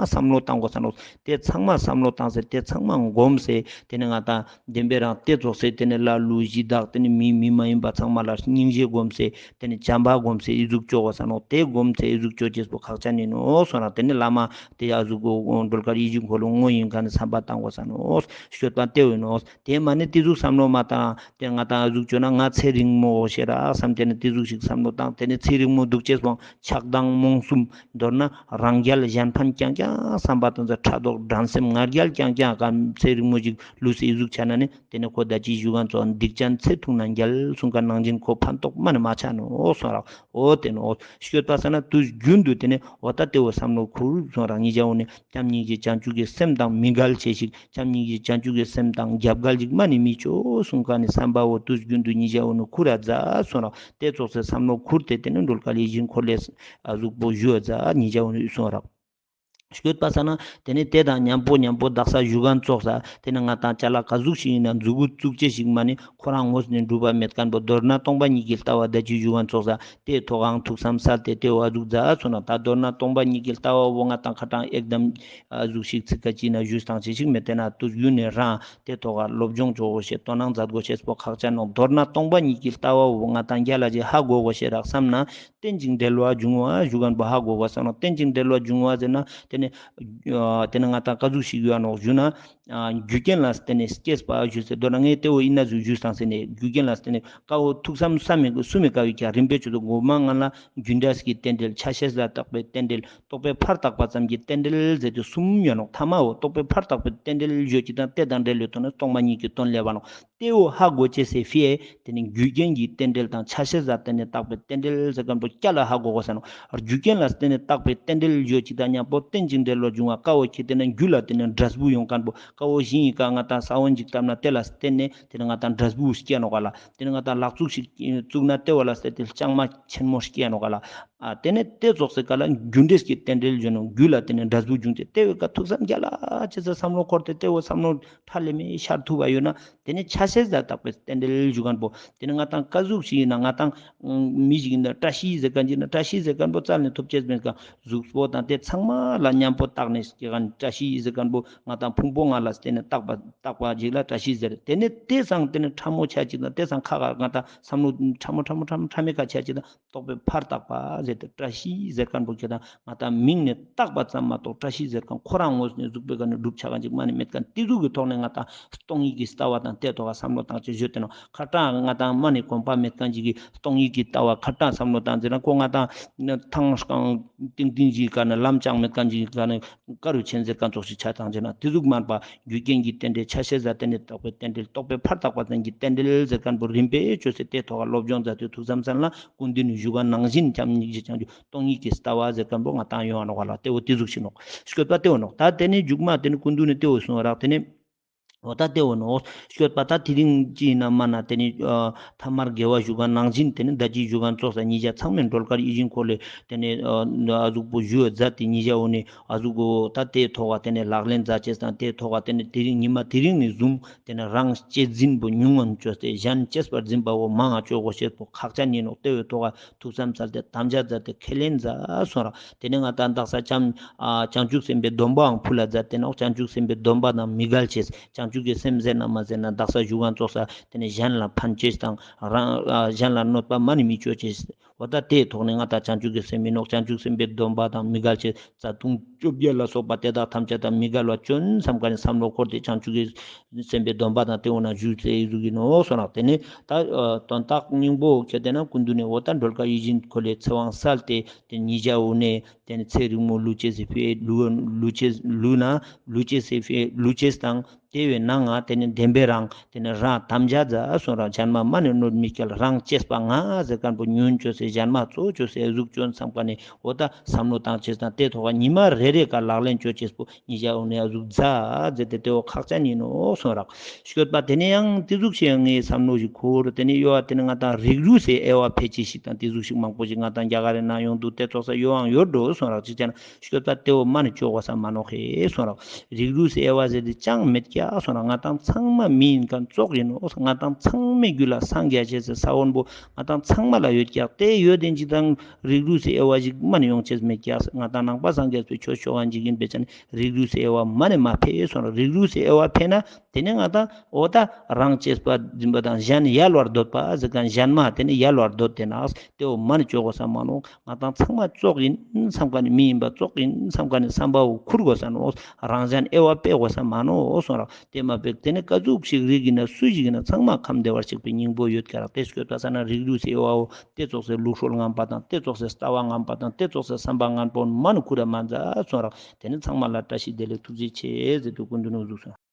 སམ་བློ་བཏང་གོས་ས་ནོག། ཏེ་ཚང་མ་སམ་བློ་བཏང་སེ་ཏེ་ཚང་མ་སྒོམ་སེ་ཏེ་ནེ་ང་དང་བདེན་པའི་རང་ཏེ་ཙོགས་སེ་ཏེ་ནེ་ལྷ་ཀླུ་གཞི་བདག་ཏེ་ནེ་མི་མི་མ་ཡིན་པ་ཚང་མ་ལ་སྙིང་རྗེ་སྒོམ་སེ་ཏེ་ནེ་བྱམས་པ་སྒོམ་སེ་ཨི་ཟུག་ཅོ་གོས་ས་ནོག། ཏེ་སྒོམ་སེ་ཨི་ཟུག་ཅོ་ཅེས་པོ་ཁག་ཅན་ཨིན་ནོག་སོང་རག། ཏེ་ནེ་བླ་མ་ཏེ་ཨ་ཟུག་གོ་སྒྲོལ་དཀར་ཡིད་བཞིན་འཁོར་ལོ་དངོས་ཨིན་ཁན་ནི་སམ་པ་བཏང་གོས་ས་ནོག། སྐྱོད་པ་ཏེ་བོ་ཨིན་ནོག། ཏེ་མ་ནེ་ཏེ་ཟུག་སམ་བློ་མ་བཏང་ཏེ་ང་དང་ཨ་ཟུག་ཅོས་ན་ང་ཚེ་རིང་མོ་ཤེས་རག་སམ་ཏེ་ནེ་ཏེ་ཟུག་ཞིག་སམ་བློ་བཏང་ཏེ་ནེ་ཚེ་རིང་མོ་དུག་ཅེས་པོ་ཆགས་སྡང་རྨོངས་གསུམ་མདོར་ན་རང་རྒྱལ་གཞན་ཕན་རྐྱང་རྐྱང་སམ་པ་དང་ཚེ་ཕྲག་དོག་འགྲན་སེམས་ང་རྒྱལ་རྐྱང་རྐྱང་ག་ཚེ་རིང་མོ་ཞིག་ལུས་སེ་ཨི་ཟུག་ཆ་ན་ནི་ཏེ་ནེ་ཁོ་ད་ཅི་ཞུ་ཁན་ཙོགས་སྡིག་ཅན་ཚེ་ཐུང་ན་རྒྱལ་གསུང་ཁན་ནང་བཞིན་ཁོ་ཕན་ཐོགས་མ་ནེ་མ་ཆ་ནོག་སོང་རག། འོ་ཏེ་ནོག། སྐྱོད་པ་ས་ན་དུས་རྒྱུན་དུ་ཏེ་ནེ་འོ་ད་ཏེ་བོ་སམ་བློ་ཁུར་སོང་རག། ཉེ་ཞའོ་ནི་བྱམས་སྙིང་རྗེ་བྱང་ཆུབ་ཀྱི་སེམས་དང་མི་འགལ་ཅེས་ཤིག། བྱམས་སྙིང་རྗེ་བྱང་ཆུབ་ཀྱི་སེམས་དང་རྒྱབ་འགལ་ཅིག་མ་ནེ་མི་ཅོ་གསུང་ཁན་ནི་སམ་པ་བོ་དུས་རྒྱུན་དུ་ཉེ་ཞའོ་ནི་ཁུར་ར་ཛད་སོང་རག། ཏེ་ཙོགས་སེ་སམ་བློ་ཁུར་ཏེ་ཏེ་ནེ་སྒྲོལ་དཀར་ཡིད་བཞིན་འཁོར་ལོའི་ཨ་ཟུག་པོ་ཞུ་བ་ཛད་ཉེ་ཞའོ་ནི་སོང་རག། སྐྱོད་པ་ས་ན་ཏེ་ནེ་ཏེ་དང་ཉམ་པོ་ཉམ་པོ་དག་ས་ཞུ་ཁན་ཙོགས་ས་ཏེ་ནེ་ང་དང་ཅ་ལག་ག་ཟུག་ཞིག་ཨིན་ན་མཛུ་གུ་བཙུགས་ཅེས་ཤིག་མ་ནེ་ཁོ་རང་ངོས་ནེ་གྲུབ་པ་མེད་ཁན་པོ་མདོར་ན་སྟོང་པ་ཉིད་ཀྱི་ལྟ་བ་ད་ཅི་ཞུ་ཁན་ཙོགས་ས་ཏེ་ཐོག་ཨང་ཐུགས་བསམ་སལ་ཏེ་ཏེ་བོ་ཨ་ཟུག་ཛད་སོང་ན་ད་མདོར་ན་སྟོང་པ་ཉིད་ཀྱི་ལྟ་བ་བོ་ང་དང་ཁ་ཏང་ཨེག་དམ་ཨ་ཟུག་ཞིག་ཚིག་ཁ་ཅིག་ན་ཞུས་ཏང་ཅེས་ཤིག་མེད་ཏེ་ན་དུས་རྒྱུན་ནེ་རང་ཏེ་ཐོག་ག་སློབ་སྦྱོང་ཅོ་གོས་ཤེས་དོ་སྣང་མཛད་གོས་ཤེས་པོ་ཁག་ཅན་ནོག། མདོར་ན་སྟོང་པ་ཉིད་ཀྱི་ལྟ་བ་བོ་ང་དང་རྒྱལ་ལ་ཅིག་ཧ་གོ་གོས་ཤེས་རག་སམ་ན་རྟེན་ཅིང་འབྲེལ་བར་འབྱུང་བ་ཞུ་ཁན་པོ་ཧ་གོ་གོས་ས་ནོག། རྟེན་ཅིང་འབྲེལ་བར་འབྱུང་བ་ཟེར་ན་ཏེ་ནེ་ཨ་ཏེ་ནེ་ང་དང་ག་ཟུག་ཞིག་ཡོད་ནོག་ཞུ་ན། ཨ་རྒྱུ་རྐྱེན་ལ་བརྟེན་ནས་སྐྱེས་པ་ཞུ་ཟེར་དོ་ན་ངས་ཏེ་བོ་ཨིན་ན་ཟུག་ཞུས་ཏང་ཟེར་ནས་རྒྱུ་རྐྱེན་ལ་བརྟེན་ནས་ཀ་བོ་ཐུགས་བསམ་བསམ་མེད་གསུམ་མེད་ཀ་བོའི་ཀྱང་རིམ་པས་ཆུ་ཚོད་འགོ་མ་ང་ལ་རྒྱུ་འབྲས་ཀྱི་རྟེན་འབྲེལ་ཆ་ཤས་ལ་བརྟག་པའི་རྟེན་འབྲེལ་རྟོག་པས་ཕར་བཏགས་པ་ཙམ་གྱི་རྟེན་འབྲེལ་ཟེར་ཏེ་གསུམ་ཡོད་ནོག། ཐ་མ་བོ་རྟོག་པས་ཕར་བཏགས་པའི་རྟེན་འབྲེལ་ཞུ་ཅིག་དང་ཏེ་དང་འབྲེལ་ལོས་ཐོག་ནས་སྟོང་པ་ཉིད་ཀྱི་དོན་སླེབས་པ་ནོག། ཏེ་བོ་ཧ་གོ་ཅེས་སི་ཕི་ཡ་ཏེ་ནི་རྒྱུ་རྐྱེན་གྱི་རྟེན་འབྲེལ་དང་ཆ་ཤས་ལ་བརྟེན་ནས་བཏགས་པའི་རྟེན་འབྲེལ་ཟེར་ཁན་པོ་སྐྱ་ལ་ཧ་གོ་གོས་ས་ནོག། རྒྱུ་རྐྱེན་ལ་བརྟེན་ནས་བཏགས་པའི་རྟེན་འབྲེལ་ཡོད་ཅིག་དང་མཉམ་པོ་རྟེན་ཅིང་འབྲེལ་བར་འབྱུང་བ་ཀ་བོ་ཁྱེར་ཏེ་ན་རྒྱུ་ལ་བརྟེན་ནས་འབྲས་བུ་ཡོང་ཁན་པོ་ཀ་བོ་ཞིང་ངི་ཀ་ང་དང་ས་བོན་ཅིག་བཏབ་ན་ཏེ་ལ་བརྟེན་ནས་ཏེ་ནི་ང་དང་འབྲས་བུ་སྐྱེ་ནོག་ག་ལ། ཏེ་ནི་ང་དང་ལག་བཙུགས་ཤིག་བཙུགས་ན་ཏེ་བོ་ལ་བརྟེན་ཏེ་ལྕང་མ་ཆེན་མོ་སྐྱེ་ནོག་ག་ལ། ཨ་ཏེ་ནི་ཏེ་ཙོགས་སེ་ཀ་ལ་རྒྱུ་འབྲས་ཀྱི་རྟེན་འབྲེལ་ཡོད་ནོག། རྒྱུ་ལ་བརྟེན་ནས་འབྲས་བུ་འབྱུང་སྟེ་ཏེ་བོའི་ཀ་ཐུགས་བསམ་རྒྱ་ལ་ཅེས་སེ་བསམ་བློ་འཁོར་ཏེ་ཏེ་བོ་བསམ་བློ་ཁྲ་ལེ་མེ་ཤར་ཐུབ་པ་ཡོད་ན། ཏེ་ནི་ཆ་ཤས་ལ་བརྟགས་པའི་རྟེན་འབྲེལ་ཞུ་ཁན་པོ། ཏེ་ནི་ང་དང་ཀ་ཟུག་ཞིག་ཡིན་ན་ང་དང་མི་ཞིག་ཡིན་ན་བཀྲ་ཤིས་ཟེར་ཁན་ཅིག་ན་བཀྲ་ཤིས་ཟེར་ཁན་པོ་རྩ་ནས་ཐོབ་ཅེས་མེད་ཀ། གཟུགས་པོ་དང་ཏེ་ཚང་མ་ལ་མཉམ་པོ་བཏགས་ནས་སྐྱེ་ཁན་བཀྲ་ཤིས་ཟེར་ཁན་པོ་ང་དང་ཕུང་པོ་ལྔ་ལ་བརྟེན་ནས་བཏགས་པ་བཏགས་པ་ཅིག་ལ་བཀྲ་ཤིས་ཟེར། ཏེ་ནི་ཏེ་སང་ཏེ་ནི་ཕྲ་མོ་ཆ་ཅིག་དང་ཏེ་སང་ཁ་ཁ་ང་དང་བསམ་བློ་ཕྲ་མོ་ཕྲ་མོ་ཕྲ་མོ་ཕྲ་མེད་ཀ་ཆ་ཅིག་དང་རྟོག་པས་ཕར་བཏགས་པ་ཟེར་ཏེ་བཀྲ་ཤིས་ཟེར་ཁན་པོ་ཁྱེད་དང་ང་དང་མིང་ནས་བཏགས་པ་ཙམ་མ་གཏོགས་བཀྲ་ཤིས་ཟེར་ཁན་ཁོ་རང་ངོས་ནས་གཟུགས་པོའི་ཀ་ནས་གྲུབ་ཆ་ཁན་ཅིག་མ་ནས་མེད་ཁན་ཏེ་ཟུག་གི་ཐོག་ནས་ང་དང་སྟོང་ཉིད་ཀྱི་ལྟ་བ་དང་ཏེ་ཐོག་ག་བསམ་བློ་བཏང་ཅེས་ཞུས་ཏེ་ནོག། ཁ་ཏང་ང་དང་མ་ནས་གོམས་པ་མེད་ཁན་ཅིག་གི་སྟོང་ཉིད་ཀྱི་ལྟ་བ་ཁ་ཏང་བསམ་བློ་བཏང་ཟེར་ན་ཁོ་ང་དང་ཐང་རྐང་ཏིང་ཏིང་ཅིག་ག་ནས་ལམ་ཅང་མེད་ཁན་ཅིག་ག་ནས་ཀ་རུ་ཆེན་ཟེར་ཁན་ཙོགས་ཤིག་ཆ་ཐང་ཅེ་ན་ཏེ་ཟུག་མན་པ་རྒྱུ་རྐྱེན་གྱི་རྟེན་འབྲེལ་ཆ་ཤས་ལ་བརྟེན་ནས་བཏགས་པའི་རྟེན་འབྲེལ་རྟོག་པས་ཕར་བཏགས་པ་ཙམ་གྱི་རྟེན་འབྲེལ་ཟེར་ཁན་པོ་རིམ་པས་ཅོས་སེ་ཏེ་ཐོག་ག་སློབ་སྦྱོང་མཛད་དེ་ཐུགས་བསམ་སལ་ན་སྐུ་མདུན་ནས་ཞུ་ཁན་ནང་བཞིན་བྱམས་སྙིང་རྗེ་བྱང་ཆུབ་སྟོང་ཉིད་ཀྱི་ལྟ་བ་ཟེར་ཁན་པོ་ང་དང་ཡོང་བ་ནོག་ག་ལ། ཏེ་བོ་ཏེ་ཟུག་ཤིག་ནོག། སྐྱོད་པ་ཏེ་བོ་ནོག། ད་ཏེ་ནེ་མཇུག་མ་ཏེ་ནེ་སྐུ་མདུན་ནས་ཏེ་བོ་གསུངས་རག། ཏེ་ནེ་ འོ་ད་དེ་འོ་ནོ་སྐྱོད་པ་ད་དེ་རིང་ཅི་ན་མ་ན་དེ་ནི་ཐ་མར་དགེ་བ་ཞུ་ག་ནང་བཞིན་དེ་ནི་ད་ཅི་ཞུ་ག་ཙོགས་ས་ཉིས་ཆ་ཚང་མའི་སྒྲོལ་དཀར་ཡིད་བཞིན་འཁོར་ལོ་དེ་ནི་ཨ་ཟུག་པོ་ཞུ་མཛད་དེ་ཉིས་ཆ་འོ་ནི་ཨ་ཟུག་པོ་ད་དེ་ཐོག་ག་དེ་ནི་ལག་ལེན་མཛད་ཅེས་དང་དེ་ཐོག་ག་དེ་ནི་དེ་རིང་ཉི་མ་དེ་རིང་ནི་བཟུང་དེ་ནི་རང་གཅེས་འཛིན་པོ་ཉུང་ངམ་བཅོས་ཏེ་གཞན་གཅེས་པར་འཛིན་པ་བོ་མང་ང་བཅོ་དགོས་ཤེས་པོ་ཁག་ཅན་ཡིན་ནོག་དེ་བོའི་ཐོག་ག་ཐུགས་བསམ་སལ་ཏེ་དམ་བཅའ་མཛད་དེ་ཁས་ལེན་མཛད་སོང་ར། དེ་ནས་ང་ཏང་དག་ས་བྱང་ཨ་བྱང་ཆུབ་སེམས་དཔའི་སྡོམ་པའང་ཕུལ་ལ་མཛད་དེ་ནོག་བྱང་ཆུབ་སེམས་དཔའི་སྡོམ་པ་དང་མི་འགལ་ཅེས། བྱང་ཆུབ་ཀྱི་སེམས་ཟེར་ན་མ་ཟེར་ན་དག་ས་ཞུ་གང་ཙོགས་ས་དེ་ནས་གཞན་ལ་ཕན་ཅེས་དང་རང་ཨ་གཞན་ལ་གནོད་པ་མ་ནི་མི་བཅོ་ཅེས། འོ་ད་དེའི་ཐོག་ནས་ང་ཏང་བྱང་ཆུབ་ཀྱི་སེམས་ཡིན་ནོག་བྱང་ཆུབ་སེམས་དཔའི་སྡོམ་པ་དང་མི་འགལ་ཅེས། རྩ་ལྟུང་བཅོ་བརྒྱད་ལ་སོགས་པ་དེ་དག་ཐམས་ཅད་དང་མི་འགལ་བ་བཅོ་ཡིན་བསམ་ཁན་ནི་བསམ་བློ་འཁོར་ཏེ་བྱང་ཆུབ་ཀྱི་སེམས་དཔའི་སྡོམ་པ་དང་དེ་འོ་ན་ཞུ་ཚེ་ཨི་ཟུག་ཡིན་ནོག་སོང་ར། དེ་ནས་ད་ཨ་དོན་དག་སྙིང་པོ་ཁྱེར་ཏེ་ན་སྐུ་མདུན་ནས་འོ་ད་སྒྲོལ་དཀར་ཡིད་བཞིན་འཁོར་ལོའི་ཚེ་དབང་སལ་ཏེ་དེ་ཉིས་ཆ་འོ་ནས་དེ་ནས་ཚེ་རིང་མོ་ལུས་ཅེས་སི་ཕི་ལུས་ལུས་ཅེས་ལུས་ན་ལུས་ཅེས་སི་ཕི་ལུས་ཅེས་དང་དེ་བའི་ནང་ང་དེ་ནས་བདེན་པའི་རང་དེ་ནས་རང་དམ་བཅའ་མཛད་སོང་ར། གཞན་མ་མ་ནས་གནོད་མི་སྐྱེལ། རང་གཅེས་པ་ང་ཟེར་མཁན་པོ་ཉུང་བཅོས་སེ་གཞན་མ་གཙོ་བཅོས་སེ་ཟུག་བཅོ་ཡིན་བསམ་མཁན་ནི་འོ་ད་བསམ་བློ་བཏང་ཅེས་དང་དེ་ཐོག་ཉི་མ་རེ་རེ་ཀ་ལག་ལེན་བཅོ་ཅེས་པོ་ཉིས་ཆ་འོ་ནས་ཨ་ཟུག་མཛད་ཟེར་ཏེ་དེ་བོ་ཁག་ཅན་ཡིན་ནོག་སོང་ར། སྐྱོད་པ་དེ་ནས་ཡང་དེ་ཟུག་ཞིག་ངའི་བསམ་བློ་ཞིག་འཁོར། དེ་ནས་ཡོ་ཨ་དེ་ནས་ང་ཏང་རིགས་རུས་སི་དབྱེ་བ་ཕལ་ཆེར་ཞིག་དང་དེ་ཟུག་ཞིག་མང་པོ་ཞིག་ང་ཏང་རྒྱ་གར་རི་ནང་ཡོང་འདུག་དེ་ཙོགས་ས་ཡོའང་ཡོད་འགྲོ་སོང་ར། ཅིག་ཅན་སྐྱོད་པ་དེ་བོ་མ་ནི་བཅོ་དགོས་ས་མ་ནོག་ཧེ་སོང་ར། རིགས་རུས་སི་དབྱེ་བ་ཟེར་དེ་ཅང་མེད་ཀྱག་སོང་ར། ང་ཏང་ཚང་མ་མི་ཡིན་མཁན་ཙོགས་ཡིན་ནོག་ང་ཏང་ཚང་མའི་རྒྱུད་ལ་སངས་རྒྱས་ཅེས་སི་ས་བོན་པོ་ང་ཏང་ཚང་མ་ལ་ཡོད་ཀྱག་དེ་ཡོད་དེ་ཅིག་དང་རིགས་རུས་སི་དབྱེ་བ་ཞིག་མ་ནི་ཡོང་ཅེས་མེད་ཀྱག་ང་ཏང་ནང་པ་སངས་རྒྱས་པའི་ཆོས་ཅོ་མཁན་ཅིག་ཡིན་པའི་ཆ་ནས་རིགས་རུས་སི་དབྱེ་བ་མ་ནི་མ་ཕེ་སོང་ར། རིགས་རུས་སི་དབྱེ་བ་ཕེ་ན་དེ་ནས་ང་ཏང་འོ་ད་རང་གཅེས་པར་འཛིན་པ་དང་གཞན་གཡེལ་བར་འདོད་པ་ཟེར་མཁན་གཞན་མ་དེ་ནས་གཡེལ་བར་འདོད་དེ་ན་དེ་བོ་མ་ནི་བཅོ་དགོས་ས་མ་ནོག་ང་ཏང་ཚང་མ་ཙོགས་ཡིན་བསམ་མཁན་ནི་མི་ཡིན་པ་ཙོགས་ཡིན་བསམ་མཁན་ནི་བསམ་པ་བོ་ཁུར་དགོས་ས་ནོག་རང་གཞན་དབྱེ་བ་ཕེ་དགོས་ས་མ་ནོག་སོང་ར། དེ་མ་ཕེ་དེ་ནས་ཀ་ཟུག་ཞིག་རིགས་ཡིན་ན་སུ་ཞིག་ཡིན་ན་ཚང་མ་ཁམས་བདེ་བར་གཤེགས་པའི་སྙིང་པོ་ཡོད་ཀྱག་ར། དེ་སྐྱོད་པ་ས་ན་རིགས་རུས་སི་དབྱེ་བ་བོ་དེ་ཙོགས་སི་ལུགས་སྲོལ་ངན་པ་དང་དེ་ཙོགས་སི་ལྟ་བ་ངན་པ་དང་དེ་ཙོགས་སི་བསམ་པ་ངན་པ་མ་ནི་ཁུར་ར་མ་མཛད་སོང་ར། དེ་ནས་ཚང་མ་ལ་བཀྲ་ཤིས་བདེ་ལེགས་ཐུགས་རྗེ་ཆེ་ཟེར་དུ་སྐུ་མདུན་ནས་གསུངས་སོང་།